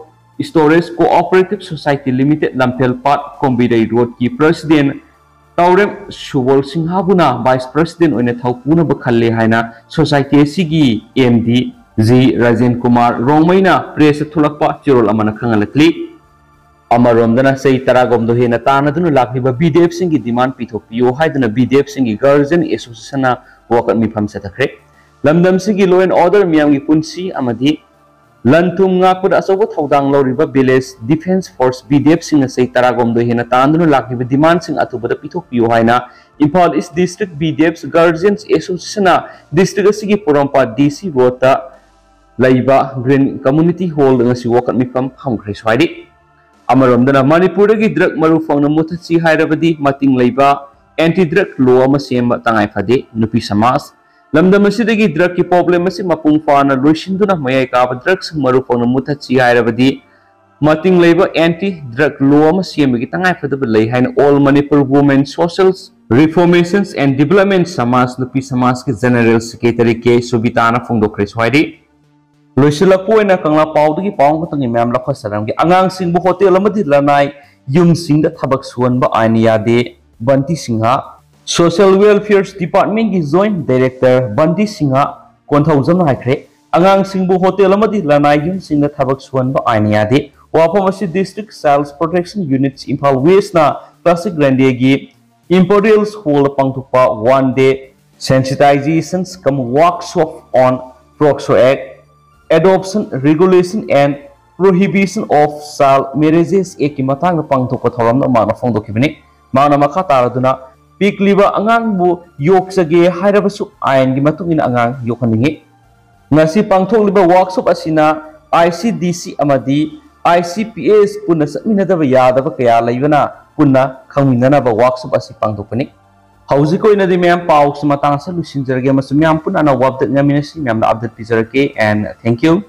Storage Cooperative Society Limited, ꯂꯝꯐꯦꯜ ꯄꯥꯠ, ꯀꯣꯝꯕꯤꯔꯩ roadꯀꯤ president ꯇꯥꯎꯔꯦꯝ ꯁꯨꯕꯣꯜ ꯁꯤꯡꯍꯕꯨꯅ vice president ꯑꯣꯏꯅ ꯊꯧ ꯄꯨꯅꯕ ꯈꯜꯂꯦ ꯍꯥꯏꯅ society ꯑꯁꯤꯒꯤ MD ꯖꯤ ꯔꯥꯖꯦꯟ ꯀꯨꯃꯥꯔ ꯔꯣꯡꯃꯩꯅ pressꯇ ꯊꯣꯛꯂꯛꯄ ꯆꯦꯔꯣꯜ ꯑꯃꯅ ꯈꯪꯍꯜꯂꯛꯂꯤ꯫ ꯑꯃꯔꯣꯝꯗꯅ ꯆꯍꯤ ꯇꯔꯥꯒꯨꯝꯗꯣ ꯍꯦꯟꯅ ꯇꯥꯟꯅꯗꯨꯅ ꯂꯥꯛꯂꯤꯕ BDFꯁꯤꯡꯒꯤ demand ꯄꯤꯊꯣꯛꯄꯤꯌꯨ ꯍꯥꯏꯗꯨꯅ BDFꯁꯤꯡꯒꯤ guardian associationꯅ ꯋꯥꯀꯠ ꯃꯤꯐꯝ ꯆꯠꯊꯈ꯭ꯔꯦ꯫ ꯂꯝꯗꯝꯁꯤꯒꯤ law and order, ꯃꯤꯌꯥꯝꯒꯤ ꯄꯨꯟꯁꯤ ꯑꯃꯗꯤ ꯂꯟ ꯊꯨꯝ ꯉꯥꯛꯄꯗ ꯑꯆꯧꯕ ꯊꯧꯗꯥꯡ ꯂꯧꯔꯤꯕ Village Defence Force, BDFꯁꯤꯡꯅ ꯆꯍꯤ ꯇꯔꯥꯒꯨꯝꯗꯣ ꯍꯦꯟꯅ ꯇꯥꯟꯗꯨꯅ ꯂꯥꯛꯂꯤꯕ demandꯁꯤꯡ ꯑꯊꯨꯕꯗ ꯄꯤꯊꯣꯛꯄꯤꯌꯨ ꯍꯥꯏꯅ Imphal East District BDFs Guardians Associationꯅ district ꯑꯁꯤꯒꯤ ꯄꯣꯔꯣꯝꯄꯥꯠ DC roadꯇ ꯂꯩꯕ Green Community Hallꯗ ꯉꯁꯤ ꯋꯥꯀꯠ ꯃꯤꯐꯝ ꯐꯝꯈ꯭ꯔꯦꯁꯨ ꯍꯥꯏꯔꯤ꯫ ꯑꯃꯔꯣꯝꯗꯅ ꯃꯅꯤꯄꯨꯔꯗꯒꯤ drug ꯃꯔꯨ ꯐꯪꯅ ꯃꯨꯊꯠꯁꯤ ꯍꯥꯏꯔꯕꯗꯤ ꯃꯇꯤꯡ ꯂꯩꯕ anti drug law ꯑꯃ ꯁꯦꯝꯕ ꯇꯉꯥꯏ ꯐꯗꯦ꯫ ꯅꯨꯄꯤ ꯁꯃꯥꯖ, ꯂꯝꯗꯝ ꯑꯁꯤꯗꯒꯤ drugꯀꯤ problem ꯑꯁꯤ ꯃꯄꯨꯡ ꯐꯥꯅ ꯂꯣꯏꯁꯤꯟꯗꯨꯅ ꯃꯌꯥꯏ ꯀꯥꯕ drugꯁꯤꯡ ꯃꯔꯨ ꯐꯪꯅ ꯃꯨꯊꯠꯁꯤ ꯍꯥꯏꯔꯕꯗꯤ ꯃꯇꯤꯡ ꯂꯩꯕ anti drug law ꯑꯃ ꯁꯦꯝꯕꯒꯤ ꯇꯉꯥꯏ ꯐꯗꯕ ꯂꯩ ꯍꯥꯏꯅ All Manipur Women Social Reformations and Development ꯁꯃꯥꯖ, ꯅꯨꯄꯤ ꯁꯃꯥꯖꯀꯤ general secretary ꯀꯦ ꯁꯨꯕꯤꯇꯥꯅ ꯐꯣꯡꯗꯣꯛꯈ꯭ꯔꯦꯁꯨ ꯍꯥꯏꯔꯤ꯫ ꯂꯣꯏꯁꯤꯜꯂꯛꯄ ꯑꯣꯏꯅ ꯀꯪꯂꯥ ꯄꯥꯎꯗꯒꯤ ꯄꯥꯎ ꯑꯃꯈꯛꯇꯪꯒꯤ ꯃꯌꯥꯝ ꯂꯧꯈꯠꯆꯔꯝꯒꯦ꯫ ꯑꯉꯥꯡꯁꯤꯡꯕꯨ ꯍꯣꯇꯦꯜ ꯑꯃꯗꯤ ꯂꯅꯥꯏ ꯌꯨꯝꯁꯤꯡꯗ ꯊꯕꯛ ꯁꯨꯍꯟꯕ ꯑꯥꯏꯟ ꯌꯥꯗꯦ, ꯕꯟꯇꯤ Singh. Social Welfare Departmentꯀꯤ joint director ꯕꯟꯇꯤ Singh ꯀꯣꯟꯊꯧꯖꯝꯅ ꯍꯥꯏꯈ꯭ꯔꯦ, ꯑꯉꯥꯡꯁꯤꯡꯕꯨ ꯍꯣꯇꯦꯜ ꯑꯃꯗꯤ ꯂꯅꯥꯏ ꯌꯨꯝꯁꯤꯡꯗ ꯊꯕꯛ ꯁꯨꯍꯟꯕ ꯑꯥꯏꯟ ꯌꯥꯗꯦ꯫ ꯋꯥꯐꯝ ꯑꯁꯤ District Child Protection Unit Imphal West ꯅ Classic Grande ꯒꯤ Imperial Hall ꯗ ꯄꯥꯡꯊꯣꯛꯄ one day sensitization cum workshop on POCSO Act, Adoption Regulation and Prohibition of Child Marriages Act ꯀꯤ ꯃꯇꯥꯡꯗ ꯄꯥꯡꯊꯣꯛꯄ ꯊꯧꯔꯝꯗ ꯃꯍꯥꯛꯅ ꯐꯣꯡꯗꯣꯛꯈꯤꯕꯅꯤ꯫ ꯃꯍꯥꯛꯅ ꯃꯈꯥ ꯇꯥꯔꯗꯨꯅ, ꯄꯤꯛꯂꯤꯕ ꯑꯉꯥꯡꯕꯨ ꯌꯣꯛꯆꯒꯦ ꯍꯥꯏꯔꯕꯁꯨ ꯑꯥꯏꯟꯒꯤ ꯃꯇꯨꯡ ꯏꯟꯅ ꯑꯉꯥꯡ ꯌꯣꯛꯍꯟꯅꯤꯡꯏ꯫ ꯉꯁꯤ ꯄꯥꯡꯊꯣꯛꯂꯤꯕ ꯋꯥꯔꯛꯁꯣꯞ ꯑꯁꯤꯅ I C D C ꯑꯃꯗꯤ I C P S ꯄꯨꯟꯅ ꯆꯠꯃꯤꯟꯅꯗꯕ ꯌꯥꯗꯕ ꯀꯌꯥ ꯂꯩꯕꯅ ꯄꯨꯟꯅ ꯈꯪꯃꯤꯟꯅꯅꯕ ꯋꯥꯔꯛꯁꯣꯞ ꯑꯁꯤ ꯄꯥꯡꯊꯣꯛꯄꯅꯤ꯫ ꯍꯧꯖꯤꯛ ꯑꯣꯏꯅꯗꯤ ꯃꯌꯥꯝ ꯄꯥꯎꯁꯤ ꯃꯇꯥꯡ ꯑꯁꯤꯗ ꯂꯣꯏꯁꯤꯟꯖꯔꯒꯦ, ꯑꯃꯁꯨꯡ ꯃꯌꯥꯝ ꯄꯨꯟꯅ ꯑꯅꯧꯕ ꯑꯞꯗꯦꯠ ꯉꯥꯏꯃꯤꯟꯅꯁꯤ꯫ ꯃꯌꯥꯝꯗ ꯑꯞꯗꯦꯠ ꯄꯤꯖꯔꯛꯀꯦ, and thank you꯫